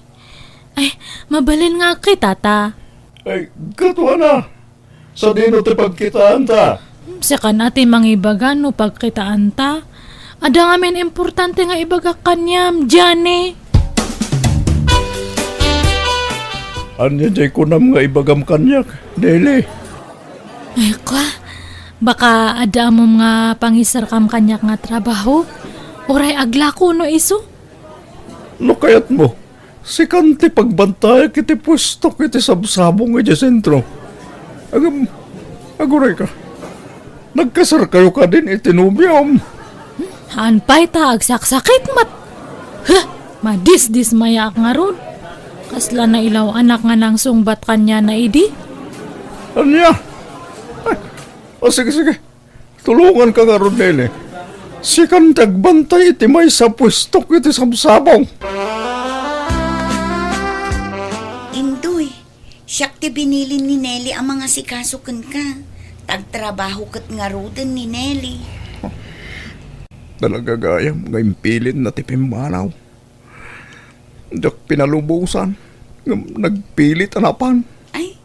Ay, mabalin nga agkitata. Ay, katuana. Sadino ti pagkitaanta? Hmm, sikan a ti mangibaga no pagkitaanta. Adda ngamin importante nga ibagak kaniam, Johnny. Ania jay kunam nga ibagam kaniak, Nelly? Ay, kwa, baka adda ammom nga pangisarkam kaniak nga trabaho? Uray aglako no isu? No kayatmo, sikan ti pagbantayak iti puestok iti sabsabong idiay sentro. Agam, aguray ka. Nagkasarkayo kadin iti nobiom? Haan pay ta agsaksakit met. Huh! Madisdismayaak ngarud. Kasla nailaw-anak nga nangsungbat kaniana idi. Ania? Ay, o, sige, sige. Tulonganka ngarud, Nelly. Sikan ti agbantay iti maysa a puestok iti sabsabong. Indoy, siak ti binilin ni Nelly a mangasikaso kenka. Tagtrabaho ket ngaruden ni Nelly. Talaga gayam nga impilinna ti pimmanaw. Diak pinalubosan ngem nagpilit a napan. Ay,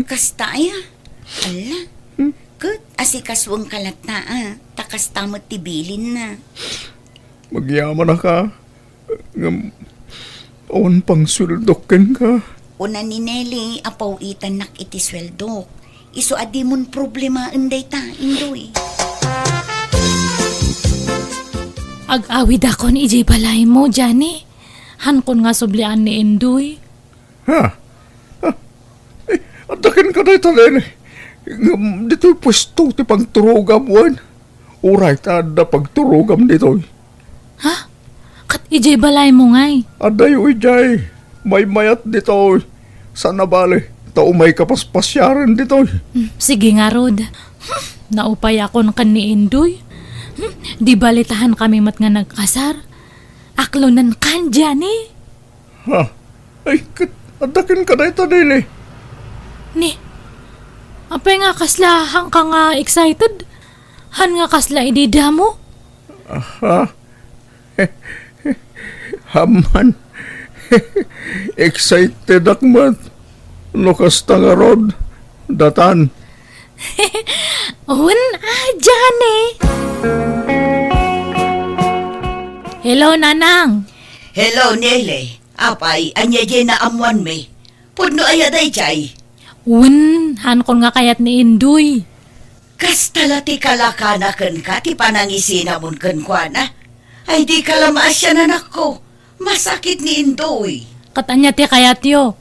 kasta aya? Alla. Hmm? Ket asikasuenka latta a, ta kasta met ti bilinna. Agyamanaka, ngem awan pang sueldok kenka. Kuna ni Nelly a paw-itannak iti sueldok. Isu a dimon problemaen dayta, Indoy. Ag-awidakon idiay balaymo, Johnny. Hankon nga sublian ni Indoy. Ha? Ha? Eh, adda kenka dayta, Nelly. Ngem ditoy puesto ti pagturogam, wen? Uray ta adda pagturogam ditoy. Ha? Ket idiay balaymo ngay? Adayo idiay. Maymayat ditoy. Saan a bale, ta umayka paspasiaren ditoy. Hmm, sige ngarud. Hmm, naupayakon ken ni Indoy. Hmm, di bale ta hankami met nga nagkasar. Aklonenkan, Johnny. Ha? Ay, ket adda kenka dayta, Nelly. Ni, apay nga kasla hanka nga excited? Han nga kasla idi damo? Aha. Amman. Excited ak met. No kasta ngarud, datan. Wen, a, Johnny. Hello, Nanang. Hello, Nelly. Apay, ania diay naammoanmi? Pudno aya daydiay? Wen, hankon nga kayat ni Indoy. Kasta la ti kalakana kenka ti panangisinamon kenkuana. Ay, dika la maasian, anakko. Masakit ni Indoy. Ket ania ti kayatyo?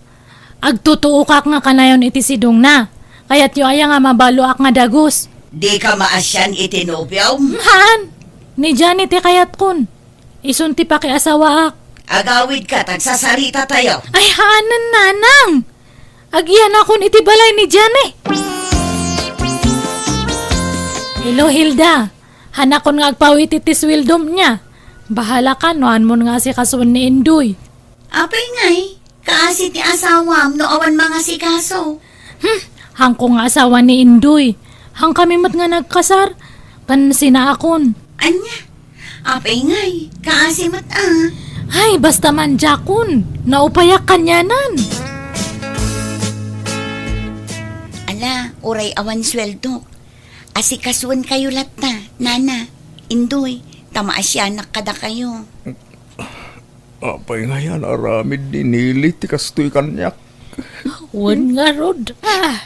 Agtutuokak nga kanayon iti sidongna. Kayatyo aya nga mabaluak nga dagus? Dika maasian iti nobiom? Haan. Ni Johnny ti kayatkon. Isun ti pakiasawaak. Agawidka, ta agsasaritatayo. Ay, haanen, Nanang! Agyanakon iti balay ni Johnny. Hello, Hilda. Hanakon nga agpawit iti sueldom nia. Bahalaka no haanmon nga asikasuen ni Indoy. Apay ngay, kaasi ti asawam no awan mangasikaso? Hmm, hanko nga asawa ni Indoy. Hankami met nga nagkasar. Ken sinaakon. Ania? Apay ngay, kaasi met a. Ay, basta mandiakon. Naupayak kanianan. Ala, uray awan sueldok. Asikasuenkayo latta, Nana, Indoy, ta maasianak kadakayo. Apay ngay a naaramid ni Nelly ti kastoy kaniak? Wen ngarud, a.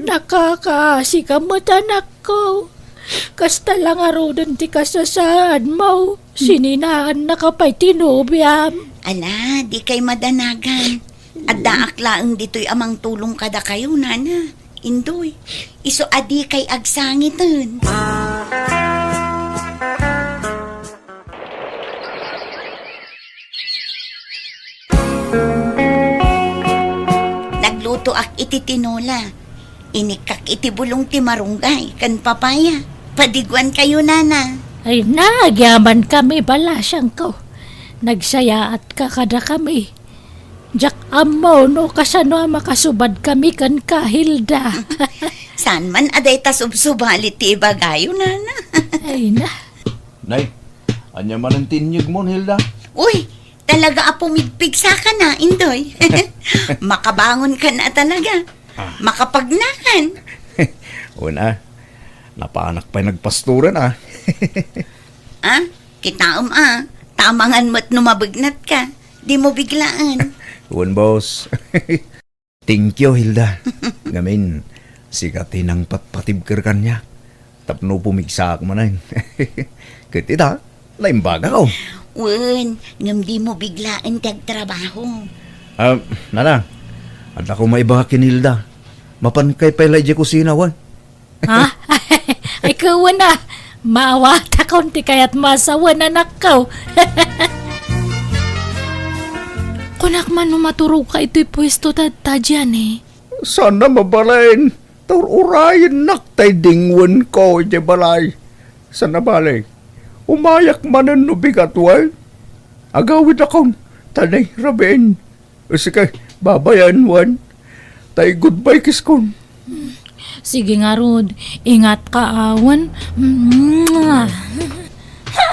Nakakaasika met, anakko. Kasta la ngaruden ti kasasaadmo. Sininaannaka pay ti nobiam. Ala, dikay madanagan. Addaak laeng ditoy a mangtulong kadakayo, Nana, Indoy. Isu a dikay agsangiten. Naglutoak iti tinola. Inikkak iti bulong ti marunggay ken papaya. Padiguankayo, Nana. Ay, nagyamankami, balasiangko. Nagsayaatka kadakami. Diak ammo no kasano a makasubadkami kenka, Hilda. Saan man a dayta subsubali ti ibagayo, Nana. Ay na. Nay, ania manen ti inyegmon, Hilda? Uy, talaga a pumigpigsaka na, Indoy. Makabangonkan a talaga. Ah. Makapagnakan. Una, napanak pay nagpastoran, a. A, kitaem, a. Tamangan met no mabegnatka. Dimo biglaen. Wen, boss. Thank you, Hilda. Ngamin, sika ti nangpatpatibker kaniak tapno pumigsaak manen. Ket ita, naimbagak. Wen, ngem dimo biglaen ti agtrabaho. Ah, nana, adda ko maibaga ken Hilda. Mapankay pay la idiay kusina, wen? Ha? Ay, kawan a. Maawatakon ti kayatmo a sawen, anakko. Kunak man no maturogka itoy puesto tatta, Jenny. Saan a mabalin, ta ur-urayennak tay dingwenko idiay balay. Saan a bale, umayak manen no bigat, wen? Agawidakon, ta nairabiin. Sige, babayan, wen. Tay goodbye kiss kon. Sige ngarud, ingatka, wen. Mwah. Ha!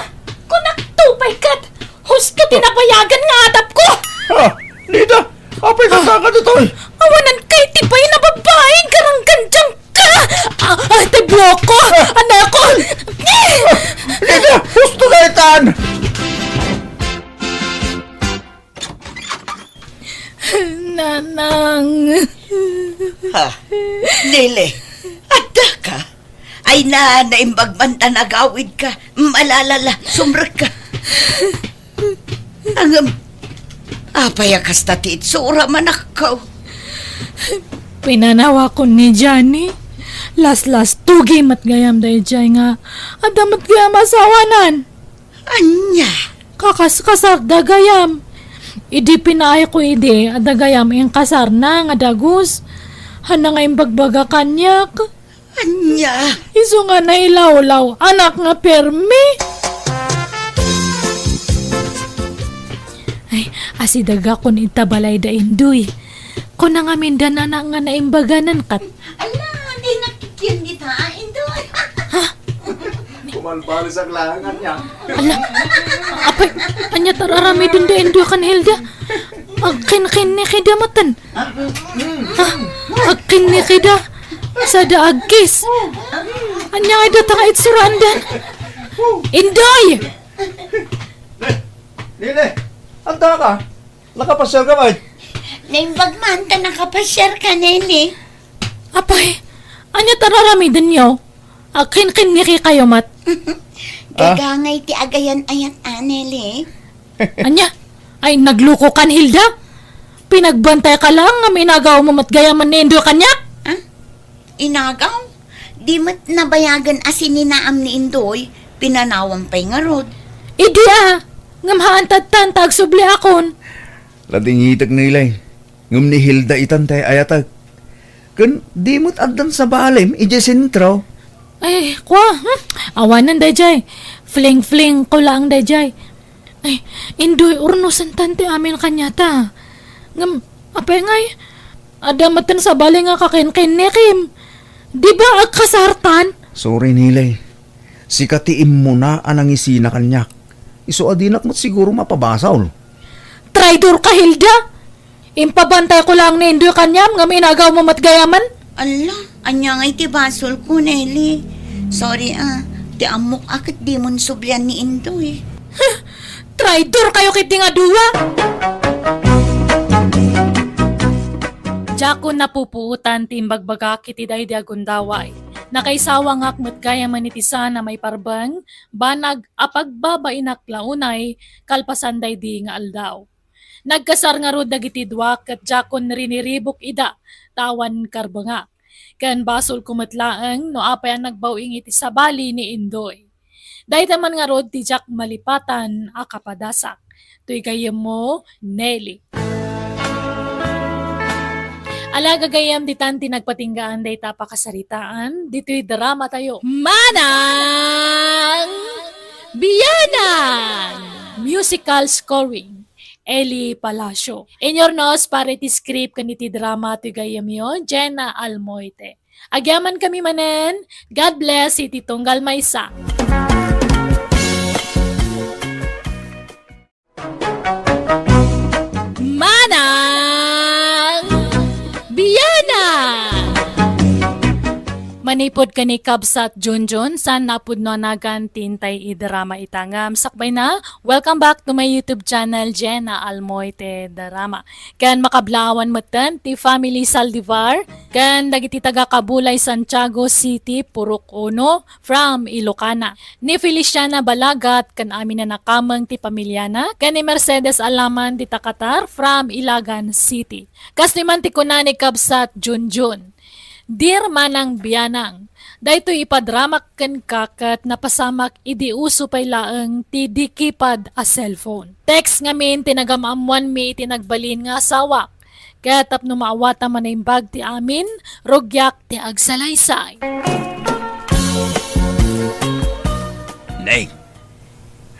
Kunakto pay ket! Husto ti nabayagan nga adapko! Ha! Nida! Apay ka saka ditoy? Awanan kay ti pay na babaeng karanggandiang ka! Ah, ah, ti buhok ko! Ah! Anakon! Nida! Husto ka itan! Nanang. Ha? Nele, adda ka? Ay na, naimbag man ta nagawid ka. Malalala, sumrek ka. Ngem, apay a kasta ti itsura, manakko? Pinanawakon ni Johnny. Laslastugi met gayam daydiay nga adda met gayam asawanan. Ania? Kakaskasarda gayam. Idi pinaayko idi, adda gayam inkasarna nga dagus. Hanna nga imbagbaga kaniak. Ania? Isu nga nailawlaw, anak nga permi. Ay, asidagakon ita balay da Indoy. Kuna ngamin da nana nga naimbaganan kat. Ala, di nga kikian dita, Indoy. Ha? Kumalbalisak lang, ania. Ala, apay, ania ti ar-aramiden da Indoy ken Hilda? Agkinkinnikida maten. Ha? Agkinnikida. Sada agkis. Ania nga data nga itsuraandan? Indoy! Nene, anta ka? Nakapasiar ka met? Naimbag man ta nakapasiar ka, Nene. Apay, ania ti ar-aramidenyo? Agkinkinniki kayo met. Ah? Gagangay ti agayan-ayat, a, Nene. Ania? Ay, nagluko kan, Hilda? Pinagbantay ka lang nga inagaw mo met gayam ni Indoy kaniak? Ah? Inagaw? Di met nabayagen a sininaam ni Indoy, pinanawam pay ngarud. Idi a, ngem haan tattan ta agsubliakon. Ladingitek, Nele. Ngem ni Hilda itan ti ay-ayatek. Ken di met addan sabalem idiay sentro. Ay, kua, hmm? Awanen daydiay. Fling-fling ko laeng daydiay. Ay, Indoy, urnosentan ti amin kaniata. Ngem, apay ngay, adda metten sabali nga kakinkinnikim. Di ba agkasartan? Sorry, Nele. Sika ti immuna a nangisina kaniak. Isu a dinak met siguro mapabasol. Traidor ka, Hilda! Impabantay ko lang ni Indoy kaniam ngem inagaw mo met gayamen? Ala, ania ngay ti basolko, Nele? Sorry a, ti ammok a ket dimon sublian ni Indoy. Traidor kayo ketdi nga dua! Diakon napupuotan ti imbagbagak iti daydi a gundaway. Nakaisawangak met gayamen iti saan a maiparbeng, banag a pagbabainak la unay kalpasan daydi nga aldaw. Nagkasar ngarud dagiti dua ket diakon riniribuk ida ta awan karbengak. Ken basolko met laeng no apay a nagbaw-ing iti sabali ni Indoy. Dayta man ngarud ti diak malipatan a kapadasak. Toy gayyemmo, Nelly. Ala, gagayyem, ditan ti nagpatinggaan dayta a pakasaritaan ditoy dramatayo. Manang Bianang! Musical scoring, Eli Palacio. Inyurnos para iti script ken iti drama toy gayyemyo, Jenna Almoite. Agyamankami manen. God bless iti tunggal maysa. Manang Bianang! Manipud ken ni Kabsat Junjun, saan a pudno a nagan ti intay idarama ita ngem sakbayna, welcome back to my YouTube channel, Jenna Almoite Darama. Ken makablaawan metten ti family Saldivar, ken dagiti taga Kabulay, Santiago City, Purok Uno, from Ilocana. Ni Feliciana Balagat ken amin a nakameng ti pamiliana, ken ni Mercedes Alaman ti Takatar from Ilagan City. Kas ni man ti kuna ni Kabsat Junjun, Dear Manang Bianang, daytoy ipadramak kenka ket napasamak idi uso pay laeng ti di keypad a cellphone. Text ngamin ti nagam-ammoanmi iti nagbalin nga asawak. Ket tapno maawatam a naimbag ti amin, rugiak ti agsalaysay. Nay,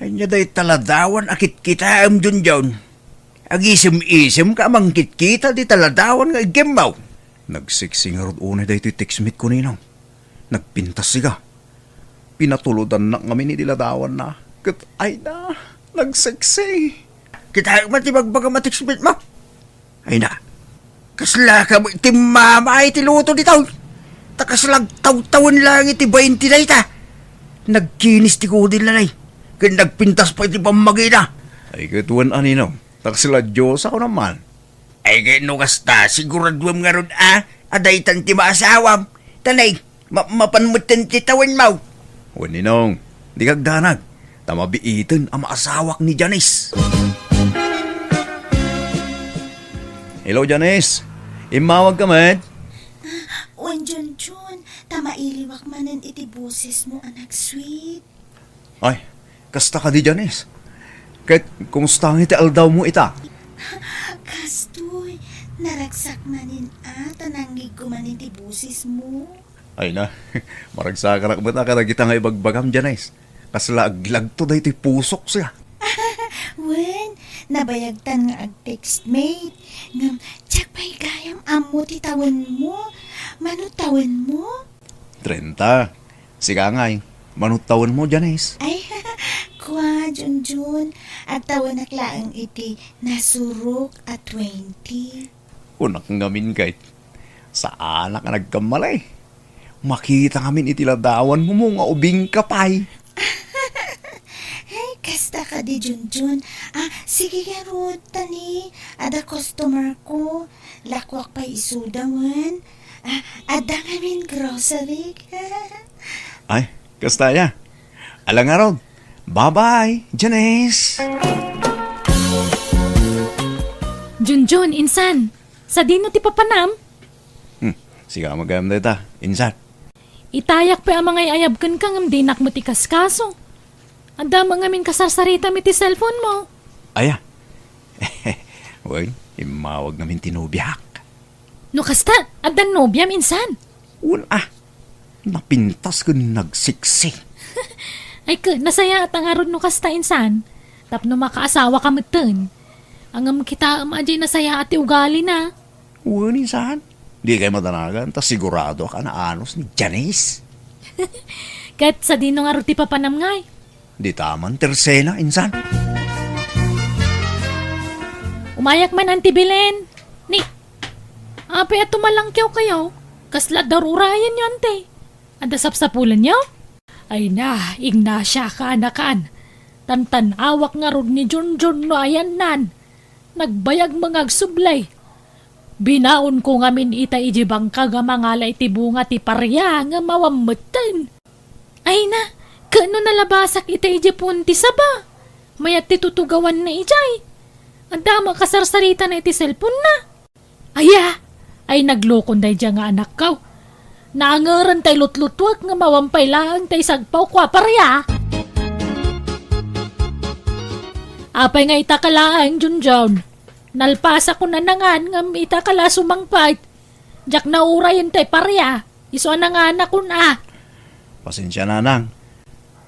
ania dayta ladawan a kitkitaem, Junjun? Agisem-isemka a mangkitkita dita ladawan nga iggimmaw. Nagseksi ngarud unay daytoy textmate ko, Ninong. Nagpintas siga. Pinatulodannak ngamin iti ladawanna. Ket ay na, nagseksi. Kitaek man ti bagbagam a textmate mo. Ay na, kasla ka ti mama iti luto ditoy. Ta kasla agtawtawen laeng iti bainti dayta. Nagkinis ti kudil, Nay. Ken nagpintas pay ti pammagina. Ay ket wen a, Ninong. Ta kasla Dios a kunam man. Ay ket no kasta, siguraduem ngarud a, a daytan ti maasawam. Ta nay, ma-, mapan metten ti tawenmo. Wen, Ninong, dika agdanag, ta mabiiten a maasawak ni Janice. Hello, Janice. Immawagka met? Wen, Junjun, ta mailiwak manen iti bosesmo a nagsweet. Ay, kasta kadi, Janice? Ket kumusta nga iti aldawmo ita? Kastoy, naragsak manen a, ta nangngegko manen ti bosesmo. Ay na, maragsakanak met a kadagita nga ibagbagam, Janice. Kasla aglagto daytoy pusok siya. Wen, nabayagtan nga ag-textmate. Ngem, diak pay gayam ammo ti tawenmo. Mano tawenmo? Trenta. Sika ngay, mano tawenmo, Janice? Ay, kua, Junjun, agtawenak laeng iti nasurok a twenty. Kunak ngamin ket, saanak a nagkamali. Makita ngamin iti ladawanmo nga ubingka pay. Ay, kasta kadi, Junjun. Ah, sige ngarud, ta ni, adda customer ko. Lakuak pay isuda wen. Ah, adda ngamin grocery. Ay, kasta ya. Ala ngarud. Bye-bye, Janice. Junjun, insan, sadino ti papanam? Hmm, sika met gayam dayta, insan. Itayak pay a mangay-ayab kenka ngem dinak met ikaskaso. Adda met ngamin kasarsaritam iti cellphone mo. Aya. Wen, immawag ngamin ti nobiak. No kasta, addan nobiam insan? Wen a. Napintas ken nagseksi. Ay ket, nasayaat ngarud no kasta insan. Tapno makaasawaka metten. Ngem kitaem a diay nasayaat ti ugalina. Wen, insan. Dikay madanagan, ta siguradoak a naanos ni Janice. Ket sadino ngarud ti papanam ngay? Dita man ti Rosena, insan. Umayak man, Auntie Belen. Ni, apay a tumalangkewkayo? Kasla adda ur-urayenyo, Auntie? Adda sapsapulenyo? Ay na, Ignacia, kaanakan. Tantan-awak ngarud ni Junjun no ayannan. Nagbayag nga agsubli. Binaonko ngamin ita idiay bangkag a mangala iti bunga ti paria ngem awan metten. Ay na, ket no nalabasak ita idiay puon ti saba, mayat ti tutugawanna idiay. Adda met kasarsaritana iti cellphone-na. Aya, ay naglokon daydiay nga anakko. Naangeren tay lutlutuek ngem awan pay laeng tay sagpawko a paria. Apay nga ita ka laeng, Junjun? Nalpasakon a nangan ngem ita ka la sumangpet. Diak naurayen tay paria, isu a nanganakon a. Pasensia, nanang.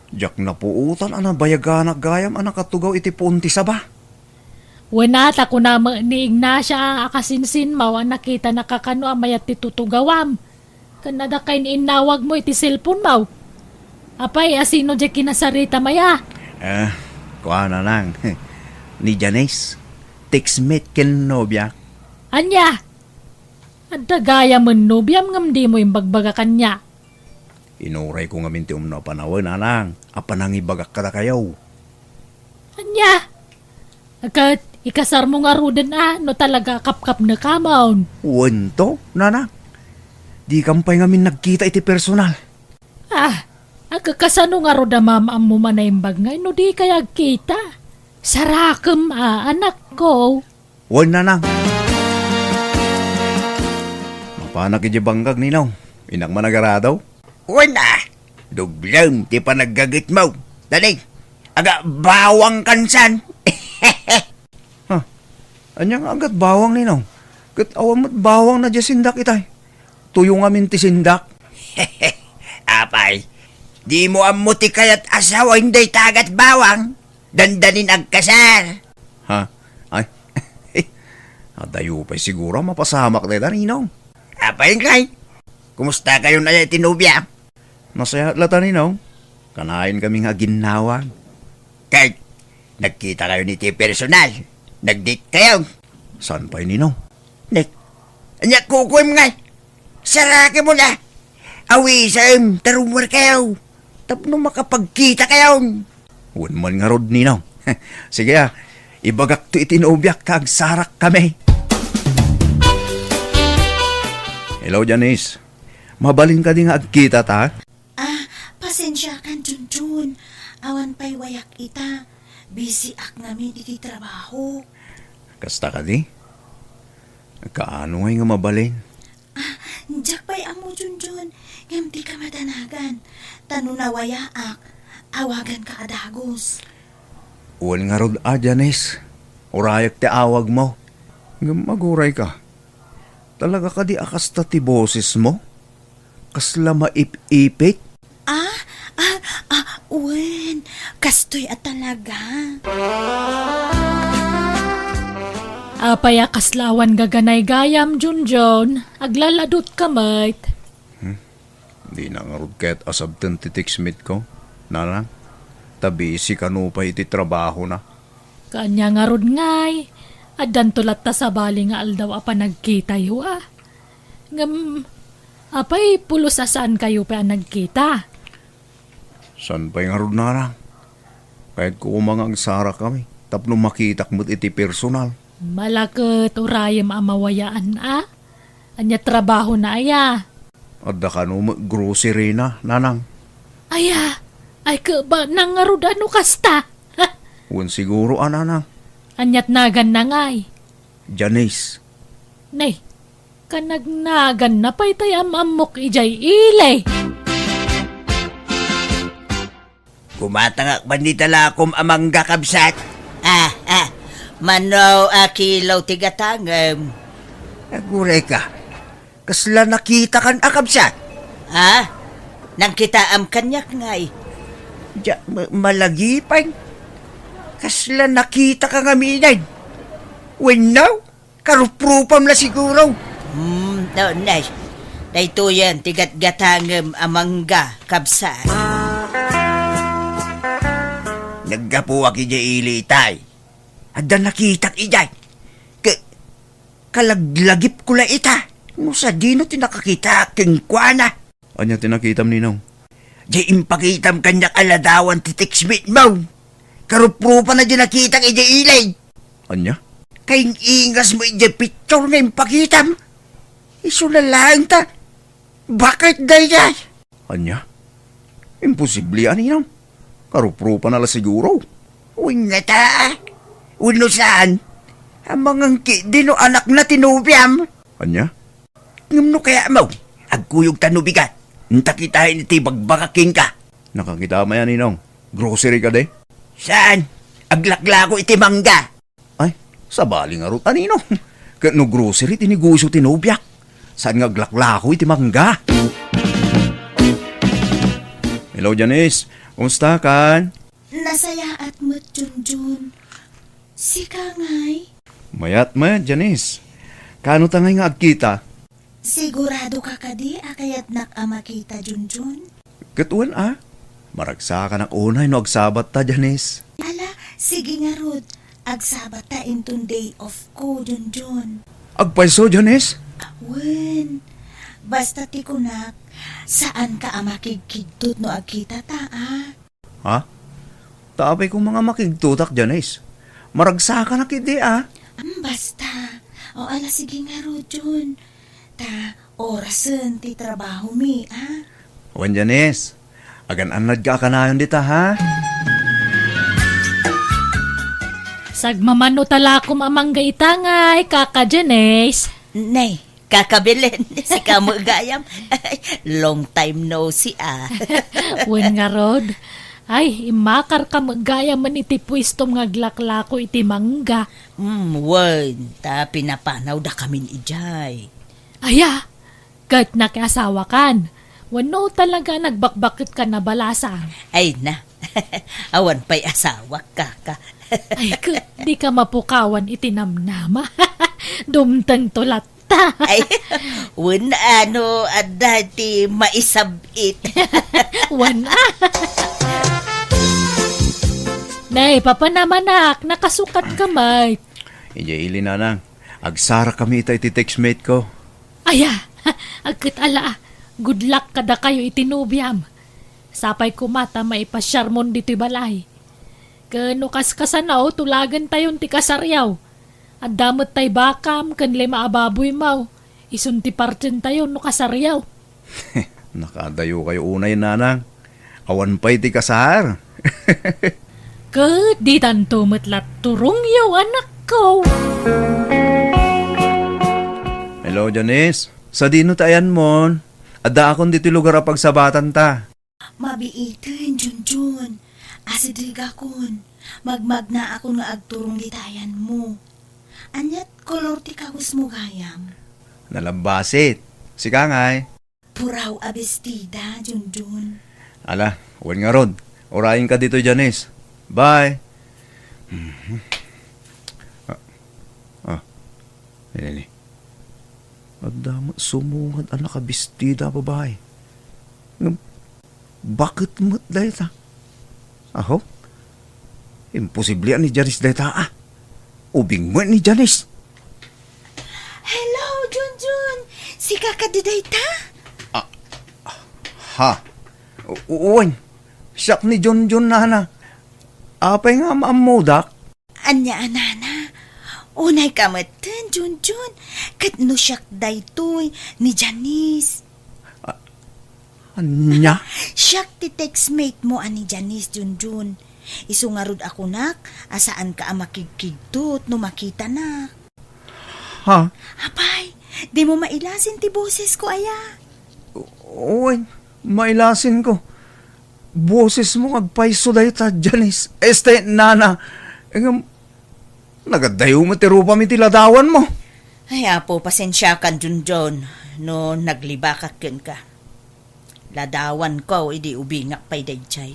Diak napuotan a nabayaganak gayam a nakatugaw iti puon ti saba. Wen a, ta kuna met ni Ignacia a kasinsinmo a nakitanaka kano a mayat ti tutugawam. Ken adda kain-innawagmo iti cellphone-mo. Apay, asino diay kinasaritam aya? Eh, kuana nang. Ni Janice, textmate ken nobia. Ania? Adda gayamen nobiam ngem dimo imbagbaga kaniak. Inurayko ngamin ti umno a panawen, Nanang, a panangibagak kadakayo. Ania? Ket ikasarmo ngaruden a no talaga a kapkapnekamon? Wento, Nanang. Dikam pay ngamin nagkita iti personal. Ah, agkasano ngarud a maam-ammo a naimbag ngay no dikay agkita? Sarakem a, anakko. Wen, Nanang. Mapanak idiay bangkag, Ninong. Innak man agarado. Wen a, dublem ti panaggagetmo. Dali, agbawangkan san. Ha? Ania nga agbawang, Ninong? Ket awan met bawang na diay sindak itay. Tuyo ngamin ti sindak. Apay, dimo ammo ti kayat a sawen dayta agbawang? Dandanin agkasar. Ha? Ay. Adayo pay siguro a mapasamak dayta, Ninong. Apay ngay? Kumusta kayon aya iti nobia? Nasayaat latta, Ninong. Kanayon kami nga aginnawang. Kay, nagkita kayon iti personal. Nag-date kayon. Saan pay, Ninong? Nek, ania kukuem ngay? Sarakemon a. Awisem, ta rummuar kayo. Tapno makapagkita kayon. Wen man ngarud, Ninong. Sige a, ibagakto iti nobiak ta agsarakkami. Hello, Janice. Mabalin kadi nga agkitata? Ah, pasensiakan, Junjun. Awan pay wayak ita. Busy ak ngamin iti trabaho. Kasta kadi? Kaano ngay nga mabalin? Ah, diak pay ammo, Junjun, ngem dika madanagan. Ta no nawayaak, awaganka a dagus. Wen ngarud a, Janice. Urayak ti awagmo. Ngem agurayka. Talaga kadi a kasta ti bosesmo? Kasla maip-ipit? Ah, ah, ah, wen, kastoy a talaga. Apay a kasla awan gaganay gayam, Junjun? Aglaladutka met. Hmm? Dina ngarud ket asabten ti text meet ko, Nanang. Ta busy kano pay iti trabahona. Kaanya ngarud ngay, addanto latta sabali nga aldaw a panagkitayo a. Ngem, apay pulos a saankayo pay a nagkita? Saan pay ngarud, Nanang? Kayatko koma nga agsarakami tapno makitak met iti personal. Malaket urayem a mawayaan a? Ania trabahona aya? Adda kano met grocery na, Nanang. Aya, ay keba nang ngarud a no kasta? Wen siguro a, Nanang. Aniat naganna ngay? Janice. Nay, kanagnaganna pay tay am-ammok idiay ili. Kumatangak man ni talakom a mangga, kabsat. Ah, ah. Mano a kilo ti gatangem? Aguray ka. Kasla nakitakan a kabsat? Ha? Nangkitaam kaniak ngay? Dia, ma-, malagipay. Kasla nakitaka ngamin. Wenno? Karuprupam la siguro. Hmm, no, nay. Daytoyen ti gatgatangem a mangga, kabsat. Naggapuak idiay ili itay. Adda nakitak idiay. Ka-, kalaglagipko la ita. No sadino ti nakakitak kenkuana. Ania ti nakitam, Ninong? Di impakitam kaniak a ladawan ti text meet mo. Karuprupana di nakitak idiay ili. Ania? Kaing-ingasmo idiay picture nga impakitam. Isu na laeng ta. Bakit daydiay? Ania? Imposible a, Ninong. Karuprupana la siguro. Wenno ta. Wenno saan? Amangan ketdi no anakna ti nobiam. Ania? Ngem no kayatmo, agkuyogta no bigat. Inta kitaen iti bagbagak kenka. Nakakita maya, Ninong. Grocery kadi? Saan? Aglaklako iti mangga. Ay, sabali ngarud a, Ninong. Ket no grocery ti negosyo ti nobiak, saan nga aglaklako iti mangga? Hello, Janice. Kumusta kan? Nasayaat met, Junjun. Sika ngay? Mayat met, Janice. Kaano ta ngay nga agkita? Sigurado ka kadi a kayatnak a makita, Junjun? Ket wen a. Maragsakanak unay no agsabatta, Janice. Ala, sige ngarud. Agsabatta inton day off ko, Junjun. Agpayso, Janice? Wen, Basta ti kunak, saanka a makigkigtot no agkitata, a? Ha? Ta apay koma nga makigtotak, Janice? Maragsakanak idi, a? Am, basta. O, ala, sige ngarud, Jun. Ta orasen ti trabahomi, a? Wen, Janice, agan-annadka a kanayon dita, ha? Sagmamano talakom a mangga ita ngay, Kaka Janice. Nay, Kaka Belen, sika met gayam. Long time no see, a. Wen ngarud. Ay, immakarka met gayam iti puestom nga aglaklako iti mangga. Hmm, wen, ta pinapanawdakamin idiay. Aya, ket nakiasawakan. Wenno talaga nagbakbaketkan a balasang? Ay na, awan pay asawak, Kaka. Ay, ket dika mapukawan iti namnama. Dumtengto latta. Ay, wen a no adda ti maisab-it. Wen a. Nay, papanamanak, nakasukatka met. Idiay ili, nanang. Agsarakami ita iti textmate ko. Aya, agket ala, good luck kadakayo iti nobiam. Sapay koma ta maipasiarmon ditoy balay. Ken no kaskasano, tulagentayon ti kasariaw. Adda met tay bakam ken lima a baboymo. Isun ti partientayo no kasariaw. Nakadayokayo unay, nanang. Awan pay ti kasar. Ket ditanto met la turongyo, anakko. Hello, Janice. Sadino ti ayanmon? Addaakon ditoy lugar a pagsabatanta. Mabiiten, Junjun. Asidegakon. Magmagnaakon nga agturong dita ayanmo. Aniat kolor ti kawesmo gayam? Nalabbasit. Sika ngay? Puraw a bestida, Junjun. Ala, wen ngarud. Urayenka ditoy, Janice. Bye. Mhm. Ah. Ah. Nini. Adda met sumungad a nakabestida a babai. Ngem, baket met dayta. Aho? Imposible a ni Janice dayta, a. Ubing met ni Janice. Hello, Junjun! Sika kadi dayta? Ah, ha? U-, wen, siak ni Junjun, nana. Apay nga maammodak? Ania a, nana? Unayka metten, Junjun. Ket no siak daytoy, ni Janice. A-, ania? Siak ti textmate mo a ni Janice, Junjun. Isu ngarud a kunak a saanka a makigkigtot no makitanak. Ha? Apay, dimo mailasin ti bosesko aya? Wen, mailasinko. Bosesmo nga agpayso dayta, Janice. Este, nana. Ngem, nagadayo met ti rupam iti ladawanmo. Ay, Apo, pasensiakan, Junjun, no naglibakak kenka. Ladawanko idi ubingak pay daydiay.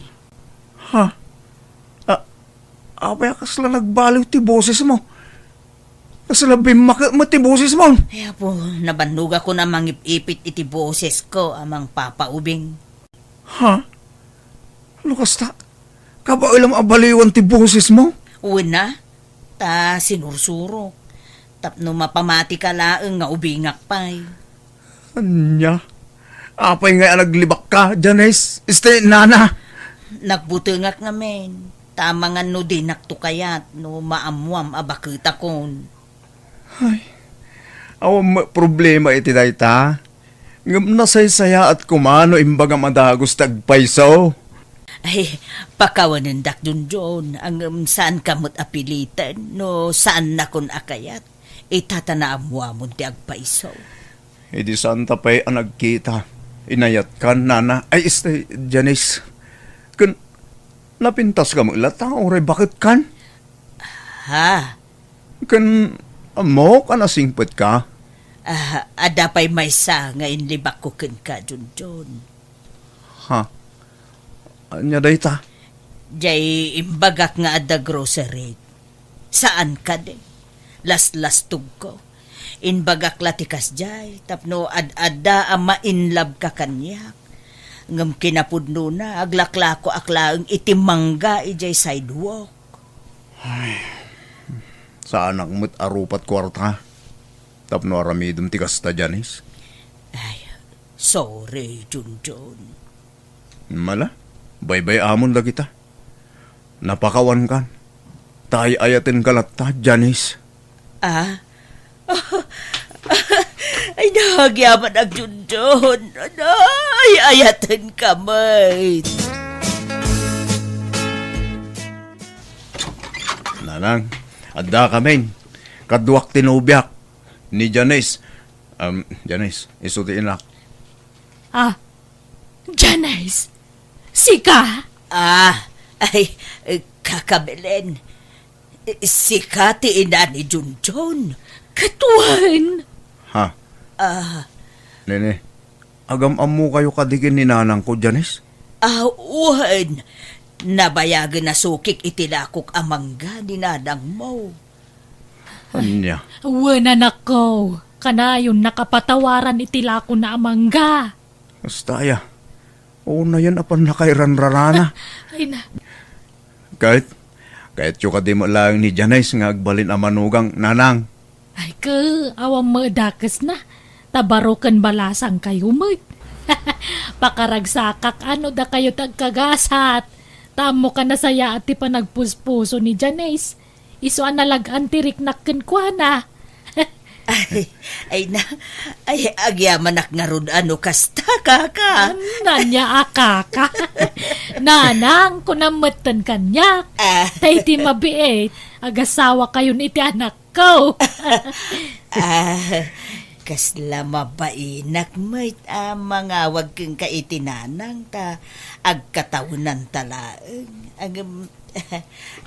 Ha? A-, apay a kasla nagbaliw ti bosesmo? Kasla bimmaket met ti bosesmo? Ay, Apo, nabannogakon a mangip-ipit iti bosesko a mangpapaubing. Ha? No kasta, kabaelam a baliwan ti bosesmo? Wen a, ta sinursurok. Tapno mapamatika laeng nga ubingak pay. Ania? Apay ngay a naglibakka, Janice? Este, nana? Nagbutengak ngamin. Ta amangan no dinakto kayat no maammoam a baketakon. Ay, awan met problema iti dayta. Ngem nasaysayaat koma no imbagam a dagus ti agpayso. Ay, pakawanendak, Junjun, ngem saanka met a piliten no saannakon a kayat. Ita ta naammoamon ti agpayso. Idi saanta pay a nagkita, inayatkan, nana, ay, este, Janice. Ken napintaska met latta, uray baketkan? Ha? Ken ammok a nasingpetka? Ah, adda pay maysa nga inlibakko kenka, Junjun. Ha? Ania dayta? Jay imbagak nga adda grocery. Saan kadi? Laslastogko. Imbagak la ti kasjay, tapno ad-adda a mainlabka kaniak. Ngem kinapudnona, aglaklakoak laeng iti mangga idiay sidewalk. Ay, saanak met a rupat kuarta. Tapno aramidem ti kasta, Janice? Ay, Sorry, Junjun. Mala, baybay-amon dagita. Napakawankan. Ta ay-ayatenka latta, Janice. Ah? Ay, nagyaman, Junjun. Ay, ayatenka met. Nanang, adda kamin. Kaduak ti nobiak. Ni Janice. Um, Janice, isu ti inak. Ah, Janice, sika? Ah, ay, eh, Kaka Belen. Eh, sika ti ina ni Junjun. Ket wen. Ha? Ah. Nene, agam-ammokayo kadi ken ni nanangko, Janice? Ah, wen. Nabayagen a sukik iti lakok a mangga ni nanangmo. Ania? Wen, anakko. Kanayon a patawaran iti lakona a mangga. Kasta aya. Unayen a pannakairanrarana. Ay na. Ket, kayatyo kadi met laeng ni Janice nga agbalin a manugang, nanang. Ay, ke, awan met dakesna. Ta baro ken balasangkayo met. Pakaragsakak a no dakayo ti agkagasat. Ta ammokan a sayaat ti panagpuspuso ni Janice. Isu a nalag-an ti riknak kenkuana. Ay, ay na, ay, agyamanak ngarud a no kasta, kaka. Ania a kaka? Nanang, kunam metten kaniak. Ah. Ta iti mabiit, agasawakayon iti anakko. Ah, kasla mabainak met a mangawag kenka iti nanang ta agkatawenanta laeng. Ngem,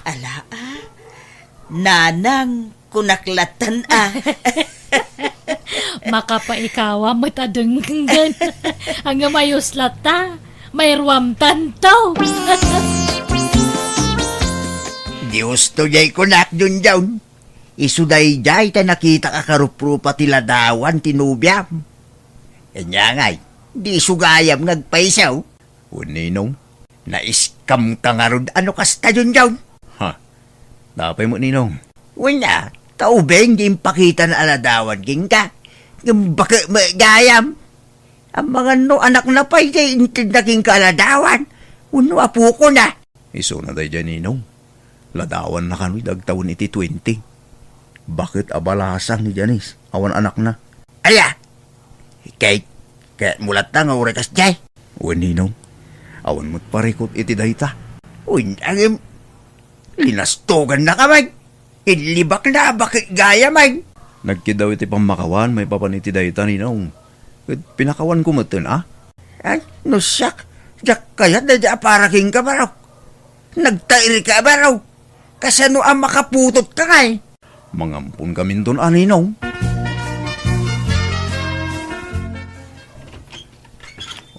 ala, a. Nanang, kunak lattan, a. Makapaikawa met a denggen. Ngem ayos latta. Mairuamtanto. Dios to jay kunak, Junjun. Isu daydiay ta nakitak a karuprupa ti ladawan ti nobiam. Ania ngay, di isu gayam nga agpayso? Wen, Ninong. Naiskamka ngarud a no kasta, Junjun? Ha? Apay met, Ninong? Wen a, ta ubing di impakitana a ladawan kenka. Ngem baket met gayam. Amangan no anakna pay ti intedna kenka a ladawan wenno apokona. Isuna daydiay, Ninong. Ladawanna kano idi agtawen iti twenty. Baket a balasang ni Janice, awan anakna. Aya! Kay, kayatmo latta nga uray kasdiay? Wen, Ninong. Awan met parikut iti dayta. Wen, ngem, linastogannaka met. Inlibakna a baket gayam met. Nagkiddaw iti pammakawan maipapan iti dayta, Ninong. Ket pinakawanko metten, a? Ay, no siak, diak kayat daydi a para kenka, barok. Nagtairka, barok. Kasano a makaputotka ngay? Mangamponkaminton a, Ninong.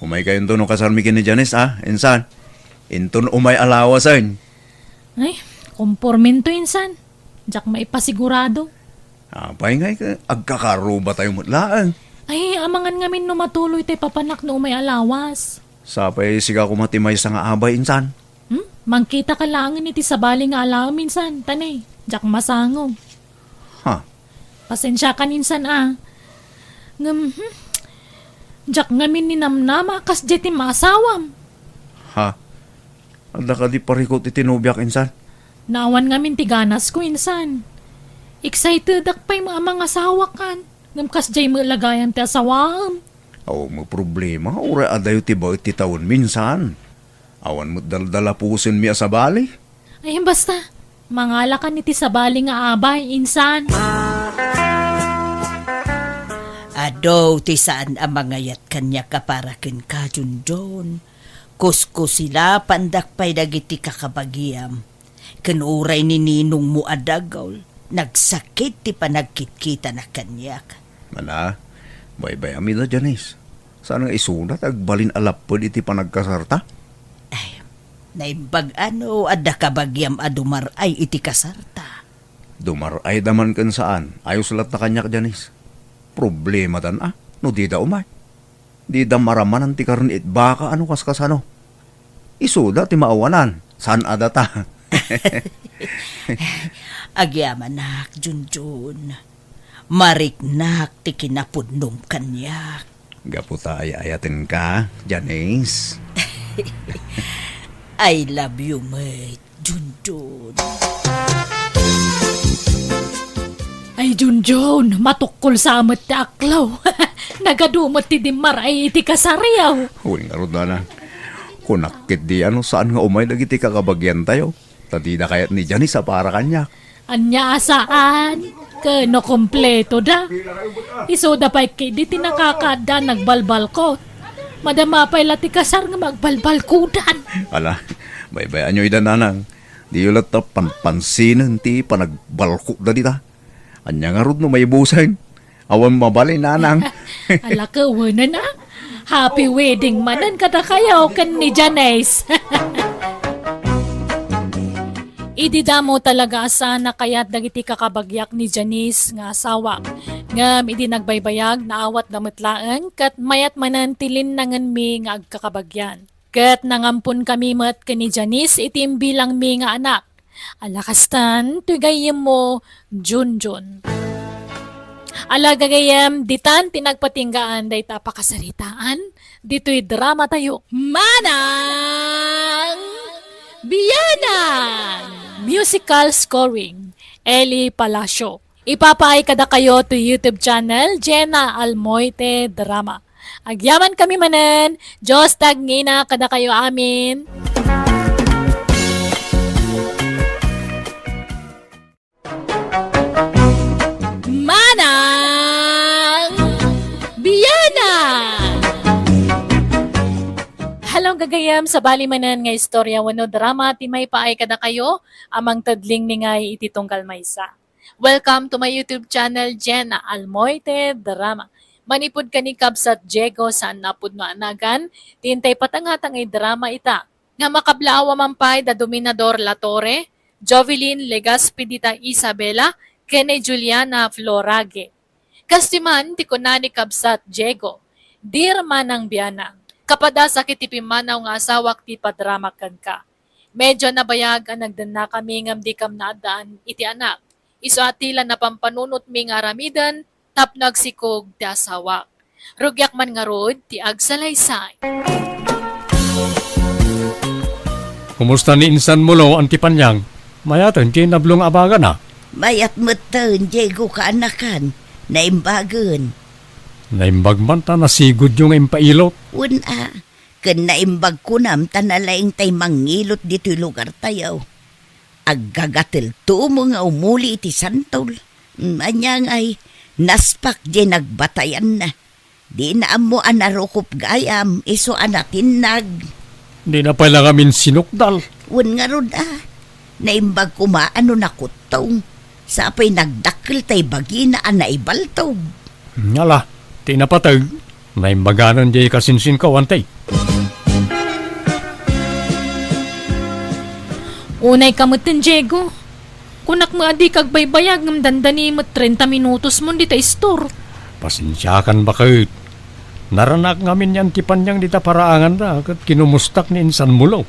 Umaykayonto no kasarmi ken ni Janice, a, insan. Inton umay a lawasen. Ay, kompormento insan. Diak maipasigurado. Apay ngay ket agkakarubatayo met laeng? Ay, amangan ngamin no matuloy ti papanak no umay a lawas. Sapay sika koma ti maysa nga abay insan? Hmm? Mangkitaka laengen iti sabali nga alaem insan, ta ne, diak masango. Ha? Pasensiakan insan a. Ngem, hmm, diak ngamin ninamnama a kasdiay ti maasawam. Ha? Adda kadi parikut iti nobiak insan? Naawan ngamin ti ganasko insan. Excitedak pay a mangasawakan. Ngem kasdiay met la gayam ti asawaem. Awan met problema, uray adayo ti baet ti tawenmi insan. Awan met daldalapusenmi a sabali. Ay, basta, mangalakan iti sabali nga abay, insan. Adu ti saan a mangayat kaniak a para kenka, Junjun. Kuskusilapandak pay dagiti kakabagiam. Ken uray ni ninongmo a dagul, nagsakit ti panagkitkitana kaniak. Mana, baybay-am ida, Janice. Saan nga isuna ti agbalin a lapped iti panagkasarta? Ay, naimbag a no adda kabagiam a dumar-ay iti kasarta. Dumar-ayda man ken saan, ayos latta kaniak, Janice. Problematan a no dida umay. Dida maramanan ti karne it baka a no kaskasano. Isuda ti maawanan, saan a data. Agyamanak, Junjun. Mariknak ti kinapudnom kaniak. Gapu ta ay-ayatenka, Janice. I love you met, Junjun. Ay, Junjun, matukkol sa met ti aklaw. Nagadu met ti dimmaray iti kasaryo. Wen ngarud, nanang. Kunak ketdi a no saan nga umay dagiti kakabagiantayo. Ta dida kayat ni Janice a para kaniak. Ania a saan? Ken no kompleto da. Isuda pay ketdi ti nakakaadda nagbalbalkot. Madama pay la ti kasar nga magbalbalkudan. Ala, baybay-anyo ida, nanang. Diyo latta panpansinen ti panagbalkotda dita. Ania ngarud no maibusen? Awan mabalin, nanang. Ala, kawanan a. Happy wedding manen kadakayo ken ni Janice. Idi damo talaga a saan a kayat dagiti kakabagiak ni Janice nga asawak. Ngem idi nagbaybayag, naawatda met laeng ket mayat manen ti linnangenmi nga agkakabagian. Ket nangamponkami met ken ni Janice iti imbilangmi nga anak. Ala kastan, toy gayyemmo, Junjun. Ala gagayyem, ditan ti nagpatinggaan dayta a pakasaritaan, ditoy dramatayo. Manang Bianang! Musical scoring, Eli Palacio. Ipapaay kadakayo to YouTube channel, Jenna Almoite Drama. Agyamankami manen, Dios ti agngina kadakayo amin. Manang Bianang! Hello, gagayyem, sabali manen nga istorya wenno drama ti maipaay kadakayo a mangted linglingay iti tunggal maysa. Welcome to my YouTube channel, Jenna Almoite Drama. Manipud ken ni Kabsat Diego saan a pudno a nagan, ti intay patangata nga idrama ita. Nga makablaawa man pay da Dominador Latorre, Jovelyn Legaspi dita Isabela, ken ni Juliana Florage. Kas ti man ti kuna ni Kabsat Diego, Dear Manang Bianang, kapadasakit ti pimmanaw nga asawak ti padrama kenka. Medyo nabayag a nagdennakami ngem dikam naaddaan iti anak. Isu a ti la napampanunotmi nga aramiden tapno agsikog ti asawak. Rugiak man ngarud ti agsalaysay. Kumusta ni insan Mulo, Auntie Panyang? Mayaten ti nablo nga abagana? Mayat metten, Diego, kaanakan. Naimbagen. Naimbag man ta nasigudyo nga impailot. Wen a, ken naimbag kunam ta nalaing tay mangngilot ditoy lugartayo. Aggagatelto mo nga umuli iti santol. Mm, ania ngay, naspak diay nagbatayanna. Dina ammo a narukop gayam, isu a natinnag. Dina pay la ngamin sinukdal. Wen ngarud a, naimbag koma a no nakuttong. Sapay nagdakkel tay bagina a naibaltog. Ala, ti napateg, naimbaganan diay kasinsinko, Auntie. Unay ka metten, Diego. Kunak met a dika agbaybayag ngem dandani met trenta minutos mon dita istor. Pasensiakan, baket. Naranak ngamin ni Auntie Panyang dita paraanganda ket kinumustak ni insan Mulo.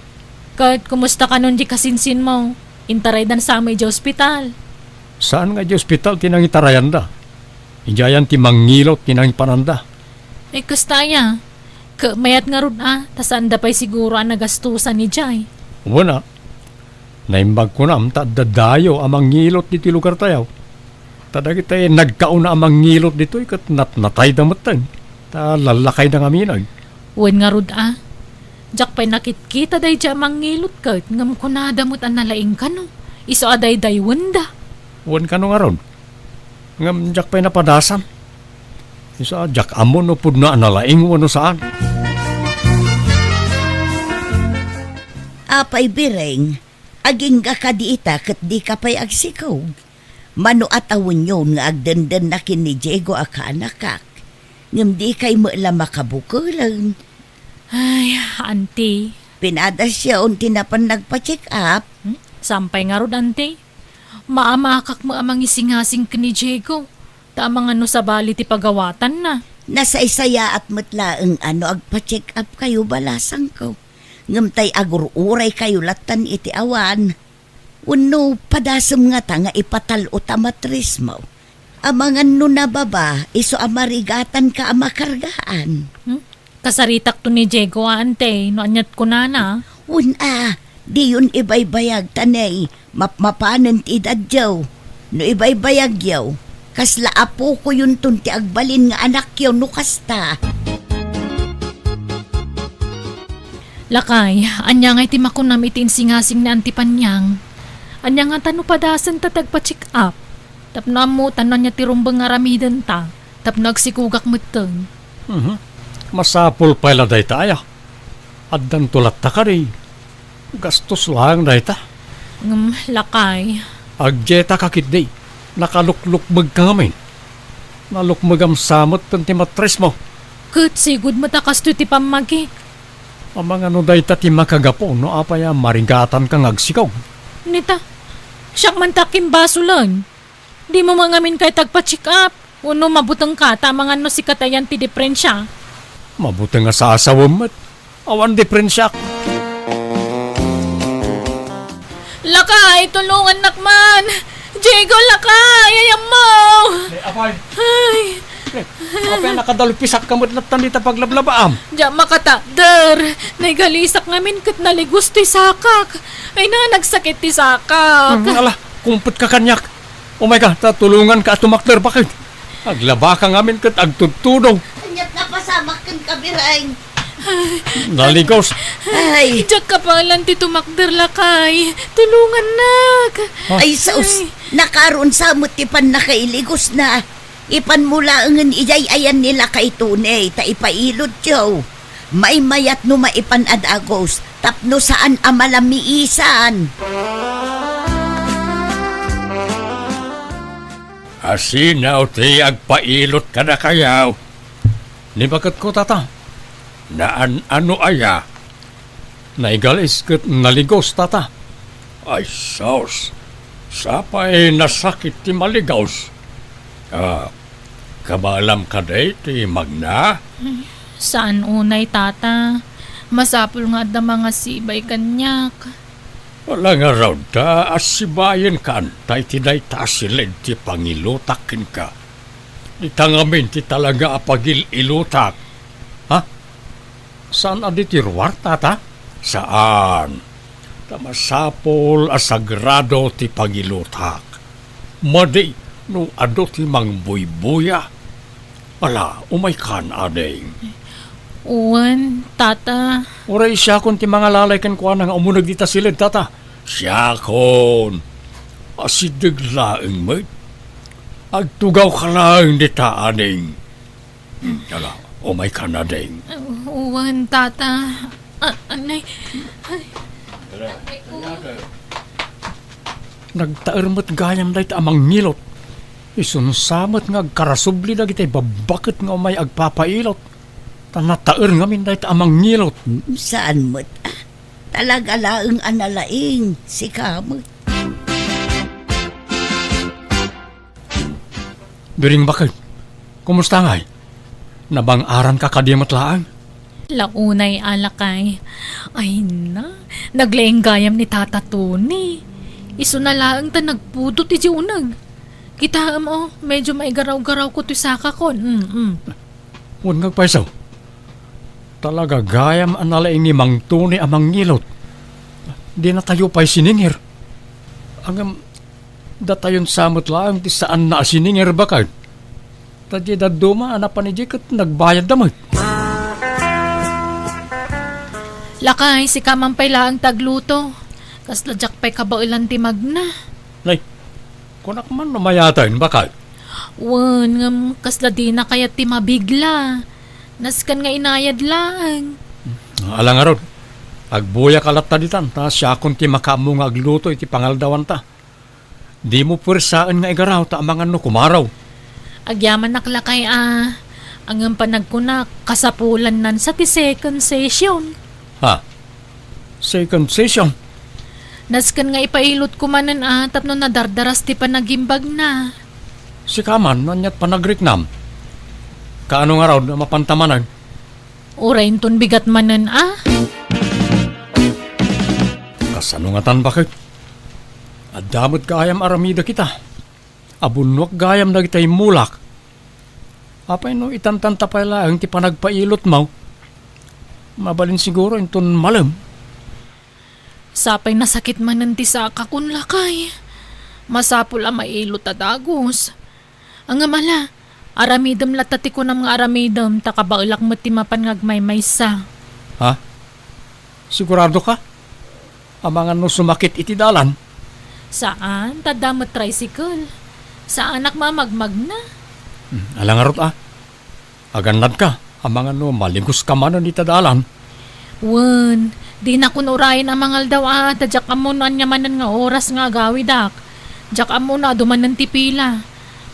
Ket kumusta kanon di kasinsinmo? Intaraydan sa met idiay ospital. Saan nga idiay ospital ti nangitarayanda? Idiayan ti mangngilot ti nangipananda. Ay, kasta aya. Ket mayat ngarud a, ta saanda pay siguro a nagastosan idiay. Wen a, naimbag kunam ta adda dayo a mangngilot ditoy lugartayo. Ta dagiti nagkauna a mangngilot ditoy ket natnatayda metten. Ta lallakayda ngamin. Wen ngarud a, diak pay nakitkita daydiay a mangngilot ket ngem kunada met a nalaing kano. Isu a daydaywenda. Wen kano ngarud. Ngem diak pay napadasan. Isu a diak ammo no pudno a nalaing wenno saan. Apay Bireng, agingga kadi ita ket dika pay agsikog? Mano a tawenyon nga agdendenna ken ni Diego a kaanakak, ngem dikay met la makabukelen. Ay, Auntie. Pinadasyon ti napan nagpa-check up. Hmm? Saan pay ngarud, Auntie? Maamakak met a mangisingasing ken ni Diego, ta amangan no sabali ti pagawatanna. Nasaysayaat met laeng a no agpa-check up kayo, balasangko. Ngem tay agur-uray kayo lattan iti awan. Wenno padasem ngata nga ipatal-o ta matrismo? Amangan no nababa, isu a marigatanka a makargaan. Hmm? Kasaritakto ni Diego a, ante, no aniat kunana. Wen a, diyon ibaybayag ta nay, mapmapanen ti edadyo. No ibaybayagyo, kasla apokoyonton ti agbalin nga anakyo no kasta. Lakay, ania ngay ti makunam iti insingasing ni Auntie Panyang? Ania ngata no padasen ta tagpa-check up? Tapno ammotan no ania ti rumbeng nga aramidenta, tapno agsikogak metten. Mhm. Masapul pay la dayta aya. Addanto latta kadi. Gastos laeng dayta. Ngem, lakay. Agdieta ka ketdi. Nakaluklukmeg ka ngamin. Nalukmegam sa metten ti matrismo. Ket sigud met a kastoy ti pammagik. Amangan no dayta ti makagapu no apay a marigatanka nga agsikog. Nita, siak man ta kimbasolen. Dimo man ngamin kayat agpa-check up? Wenno mabutengka ta amangan no sika ti ayan ti diperensia? Mabuteng a saasawem met. Awan diperensiak. Lakay, tulongannak man! Diego, lakay! Ay, ammo! Eh, apay. Ay. Eh, apay, nakadalpisak ka met latta dita paglablabaam. Diak makatakder. Naigalisak ngamin ket naligos ti sakak. Ay na, nagsakit ti sakak. Hmm, ala, kumpet ka kaniak. Umayka, ta tulonganka a tumakder, baket. Aglabaka ngamin ket agtudtudong. Aniat napasamak ken kabireng. Naligos. Ay. Diak kabaelan ti tumakder, lakay. Tulongannak. Ah. Ay, sus. Ay. Nakaron sa met ti pannakailigosna. Ipanmo laengen idiay ayan ni Lakay Tony, ta ipailotyo. Maymayat no maipan a dagos, tapno saan a malamiisan. Asino ti agpailot kadakayo? Ni baketko, tata. Naan-ano aya? Naigalis ket naligos, tata. Ay, sus! Sapay nasakit ti maligos. Ah, kabaelam kadi ti magna? Saan unay, tata. Masapul nga adda mangasibay kaniak. Wala ngarud ta asibayenkan ta iti dayta a siled ti pangilutak kenka. Dita ngamin ti talaga a pagil-ilutak. Ha? Saan a di ti ruar, tata? Saan. Ta masapul a sagrado ti pangilutak. Madi no adu ti mangbuybuya. Ala, umaykan, ading. Wen, tata. Uray siakon ti mangalalay kenkuana nga umuneg dita siled, tata. Siakon. Asideg laeng met. Agtugawka laeng dita, ading. Hmm, ala, umaykan, ading. Wen, tata. Ah, anay. Ay. Nagtaer met gayam dayta a mangilot. Isunsa met nga agkarasubli dagiti babbaket nga umay agpapailot. Ta nataer ngamin dayta a mangilot. Saan met, ah. Talaga laeng a nalaing, sika met. Biring baket, kumusta ngay? Nabang-aranka kadi met laeng? Launay, a lakay. Ay na, naglaing gayam ni Tata Tony. Isuna laeng ta nagpudot iti uneg. Kitaem, o, medyo maigaraw-garawko ti sakakon. Mm, mm. Wen nga agpayso. Talaga gayam a nalaing ni Mang Tony a mangilot. Dinatayo pay siningir. Ngem, datayon sa met laeng ti saanna a siningir, baket. Ta diay dadduma a napan idiay ket nagbayadda met. Lakay, sika man pay laeng ti agluto. Kasla diak pay kabaelan ti magna. Nay, kunak man no mayataen, baket. Wen, ngem kasla dina kayat ti mabigla. Nasken nga inayad laeng. Ala ngarud, agbuyak a latta ditan, ta siakon ti makaammo nga agluto iti pangaldawanta. Dimo puersaen nga igaraw ta amangan no kumaro. Agyamanak lakay a, ngem panagkunak, kasapulannan sa ti second session. Ha? Second session? Nasken nga ipailotko manen a tapno nadardaras ti panagimbagna. Sika man, no aniat panagriknam? Kaano ngarud a mapanta manen? Uray inton bigat manen a? Kasano ngatan, baket? Adda met gayam aramidek ita. Abunnuak gayam dagiti immulak. Apay no itantanta pay laeng ti panagpailutmo? Mabalin siguro inton malem. Sapay nasakit manen ti sakakon, lakay. Masapul a mailot a dagus. Ngem ala, aramidem latta ti kunam nga aramidem, ta kabaelak met ti mapan nga agmaymaysa. Ha? Sigurado ka? Amangan no sumakit iti dalan? Saan, ta adda met tricycle. Saanak mamagmagna. Hmm, ala ngarud a. Agannad ka, amangan no maligos ka manen ita dalan. Wen, dinakon urayen a mangaldaw a, ta diak ammo no ania manen nga oras nga agawidak. Diak ammo no adu manen ti pila.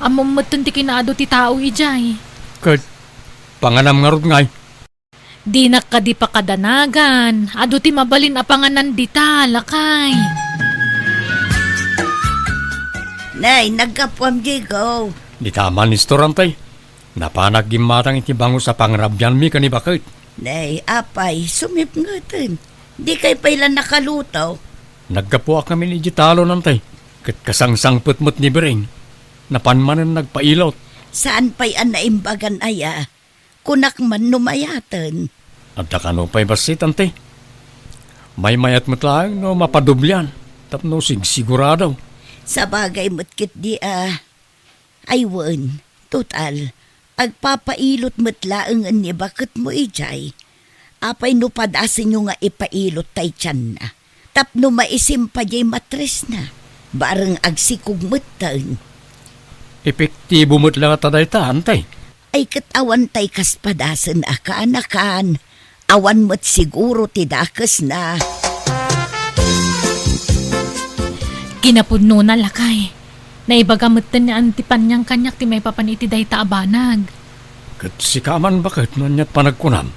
Ammom metten ti kinaadu ti tao idiay. Ket, panganam ngarud ngay? Dinak kadi pakadanagan. Adu ti mabalin a panganan dita, lakay. Nay, naggapuam, Diego. Dita man, Mister Antay. Napanak gimmatang iti bangus a pangrabianmi ken ni baket. Nay, apay, sumipngeten. Dikay pay la nakaluto. Naggapuak ngamin iti talon, Antay. Ket kasangsangpet met ni Biring. Napan manen nagpailot. Saan pay a naimbagan aya? Kunak man no mayaten. Adda kano pay bassit, Antay? Maymayat met laeng no mapadoblian tapno sigsigurado. Sabagay met ketdi a. Ay wen, total, agpapailot met laengen ni baketmo idiay. Apay no padasenyo nga ipailot tay tianna? Tapno maisimpa diay matrisna, bareng agsikog metten. Epektibo met la ngata dayta, Antay? Ay ket awan tay kas padasen a kaanakan. Awan met siguro ti dakesna. Kinapudnona, lakay. Naibaga metten ni Auntie Panyang kaniak ti maipapan iti dayta a banag. Ket sika man baket no aniat panagkunam?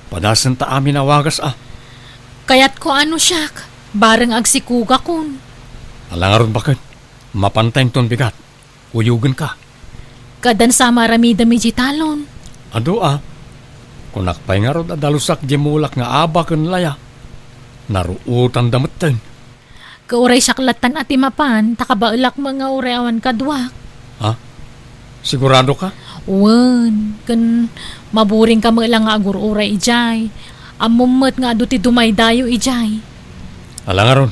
Padasenta amin a wagas a. Kayatko a no siak, bareng agsikogakon. Ala ngarud baket, mapanta inton bigat. Kuyogenka. Kadan sa maaramidem iti talon. Adu a. Kunak pay ngarud a dalusak di mulak nga aba ken laya. Naruotanda metten. Ket uray siak lattan a ti mapan, ta kabaelak met nga uray awan kaduak. Ha? Sigurado ka? Wen, ken maburing ka met la nga agur-uray idiay. Ammom met nga adu ti dumaydayo idiay. Ala ngarud.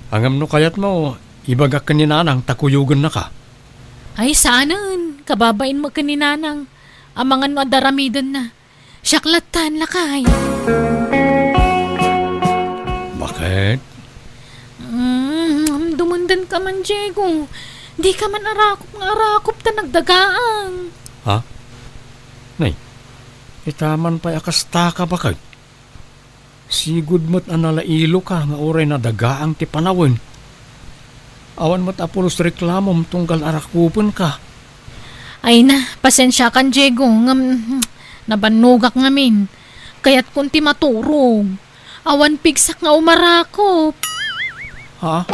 Ngem no kayatmo, ibagak ken ni Nanang ta kuyogennaka. Ay, saanen. Kababain met ken ni Nanang. Amangan no adda aramidenna. Siak lattan, lakay. Baket? Mm, dumendenka man, Diego. Dika man arakop nga arakop ta nagdagaang. Ha? Nay, ita man pay a kastaka, baket? Sigud met a nalailoka nga uray nadagaang ti panawen. Awan met a pulos reklamom tunggal arakopenka. Ay na, pasensiakan, Diego, ngem, hmm, nabannogak ngamin. Kayatkon ti maturog. Awan pigsak nga umarakop. Ha?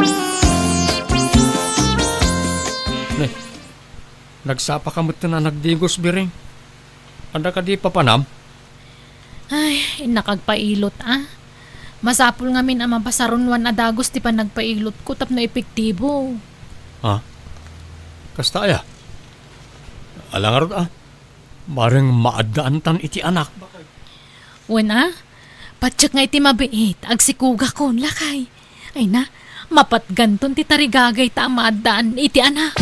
Ne, nagsapaka metten a nagdigos, Biring. Adda kadi papanam? Ay, innak agpailot, a. Masapul ngamin a mapasarunwan a dagus ti panagpailotko tapno epektibo. Ha? Kasta aya? Ala ngarud, a. Bareng maaddaantan iti anak. Wen, a. Patiek nga iti mabiit, agsikogakon, lakay. Ay na, mapatganton ti tarigagayta a maaddaan iti anak.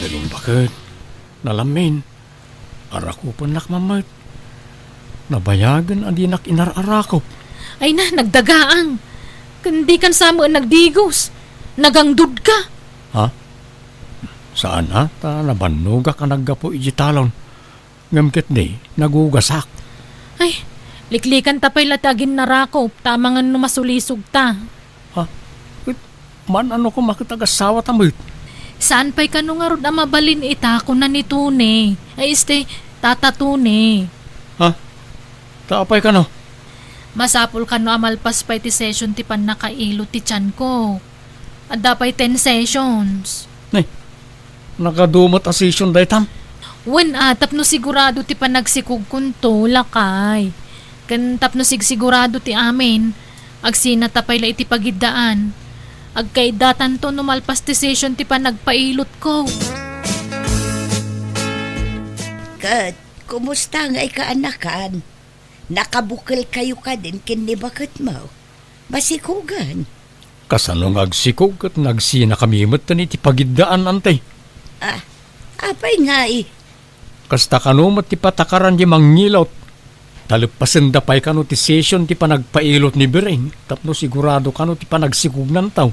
Biring baket, nalamin, arakopennak man met. Nabayagen a dinak inar-arakop. Ay na, nagdagaang. Ken dikan sa met nagdigos. Nagangdudka. Ha? Saan a, ta nabannogak a naggapu iti talon. Ngem ketdi, nagugasak. Ay, liklikanta pay la ti aginnarakop, ta amangan no masulisogta. Ha? Ket, man-ano koma ket agasawa ta met? Saan pay kano ngarud a mabalin ita, kuna ni Tony. Ay, este, Tata Tony. Ha? Ta apay kano? Masapul kano a malpas pay ti session ti pannakailo ti tianko. Adda pay ten sessions. Nay, nagadu met a session daytan? Wen, a, tapno sigurado ti panagsikogkonto, lakay. Ken tapno sigsigurado ti amin, agsinata pay la iti pagiddaan. Agkaidatanto no malpas ti session ti panagpailotko. Ket, kumusta ngay kaanakan? Nakabukelkayo kadin ken ni baketmo? Masikogan. Kasano nga agsikog ket nagsinakami met iti pagiddaan, Antay? Ah, apay ngay? Kasta kano met ti patakaran ti mangilot. Taleppasenda pay kano ti session ti panagpailot ni Biring tapno sigurado kano ti panagsikognan taw.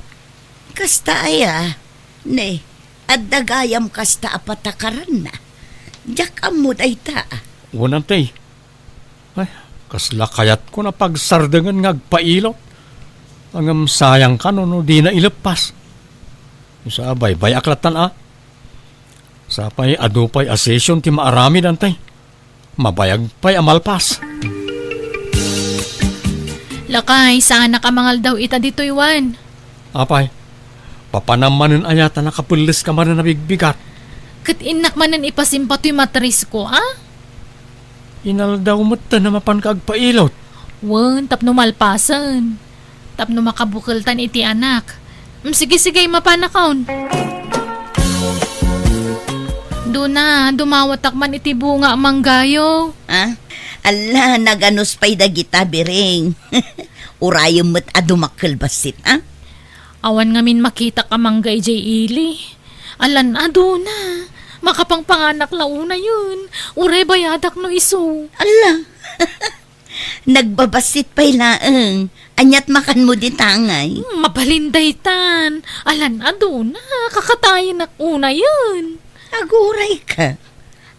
Kasta aya? Ne, adda gayam kasta a patakaranna. Diak ammo dayta. Wen, Antay. Ay, kasla kayatko a pagsardengen nga agpailot. Ngem sayang kano no dina ileppas. Sa baybay-ak lattan a. Sapay adu pay a session ti maaramid, Antay. Mabayag pay a malpas. Lakay, saanak a mangaldaw ita ditoy, Juan. Apay, papanam manen aya ta nakapelles ka manen a bigbigat? Ket innak manen ipasimpa toy matrisko, a? Inaldaw met ta na mapan ka agpailot. Wen, tapno malpasen. Tapno makabukeltan iti anak. Mm, sige, sige, mapanakon. Duna, dumawatak man iti bunga a manggayo. Ah? Alla, naganus pay dagita, Biring. Urayem met a dumakkel bassit, a? Awan ngamin makitak a mangga idiay ili. Alan a duna. Makapangpanganak la unayen. Uray bayadak no isu. Alla. Nagbabassit pay laeng. Aniat makanmo di tangay? Hmm, mabalin daytan. Alan a duna. Kakatayenak unayen. Aguray ka.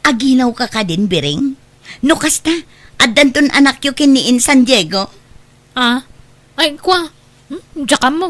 Aginaw ka kadin, Biring? No kasta, addanton anakyo ken ni Insan Diego? Ah? Ay, kwa. Hmm? Diak ammo.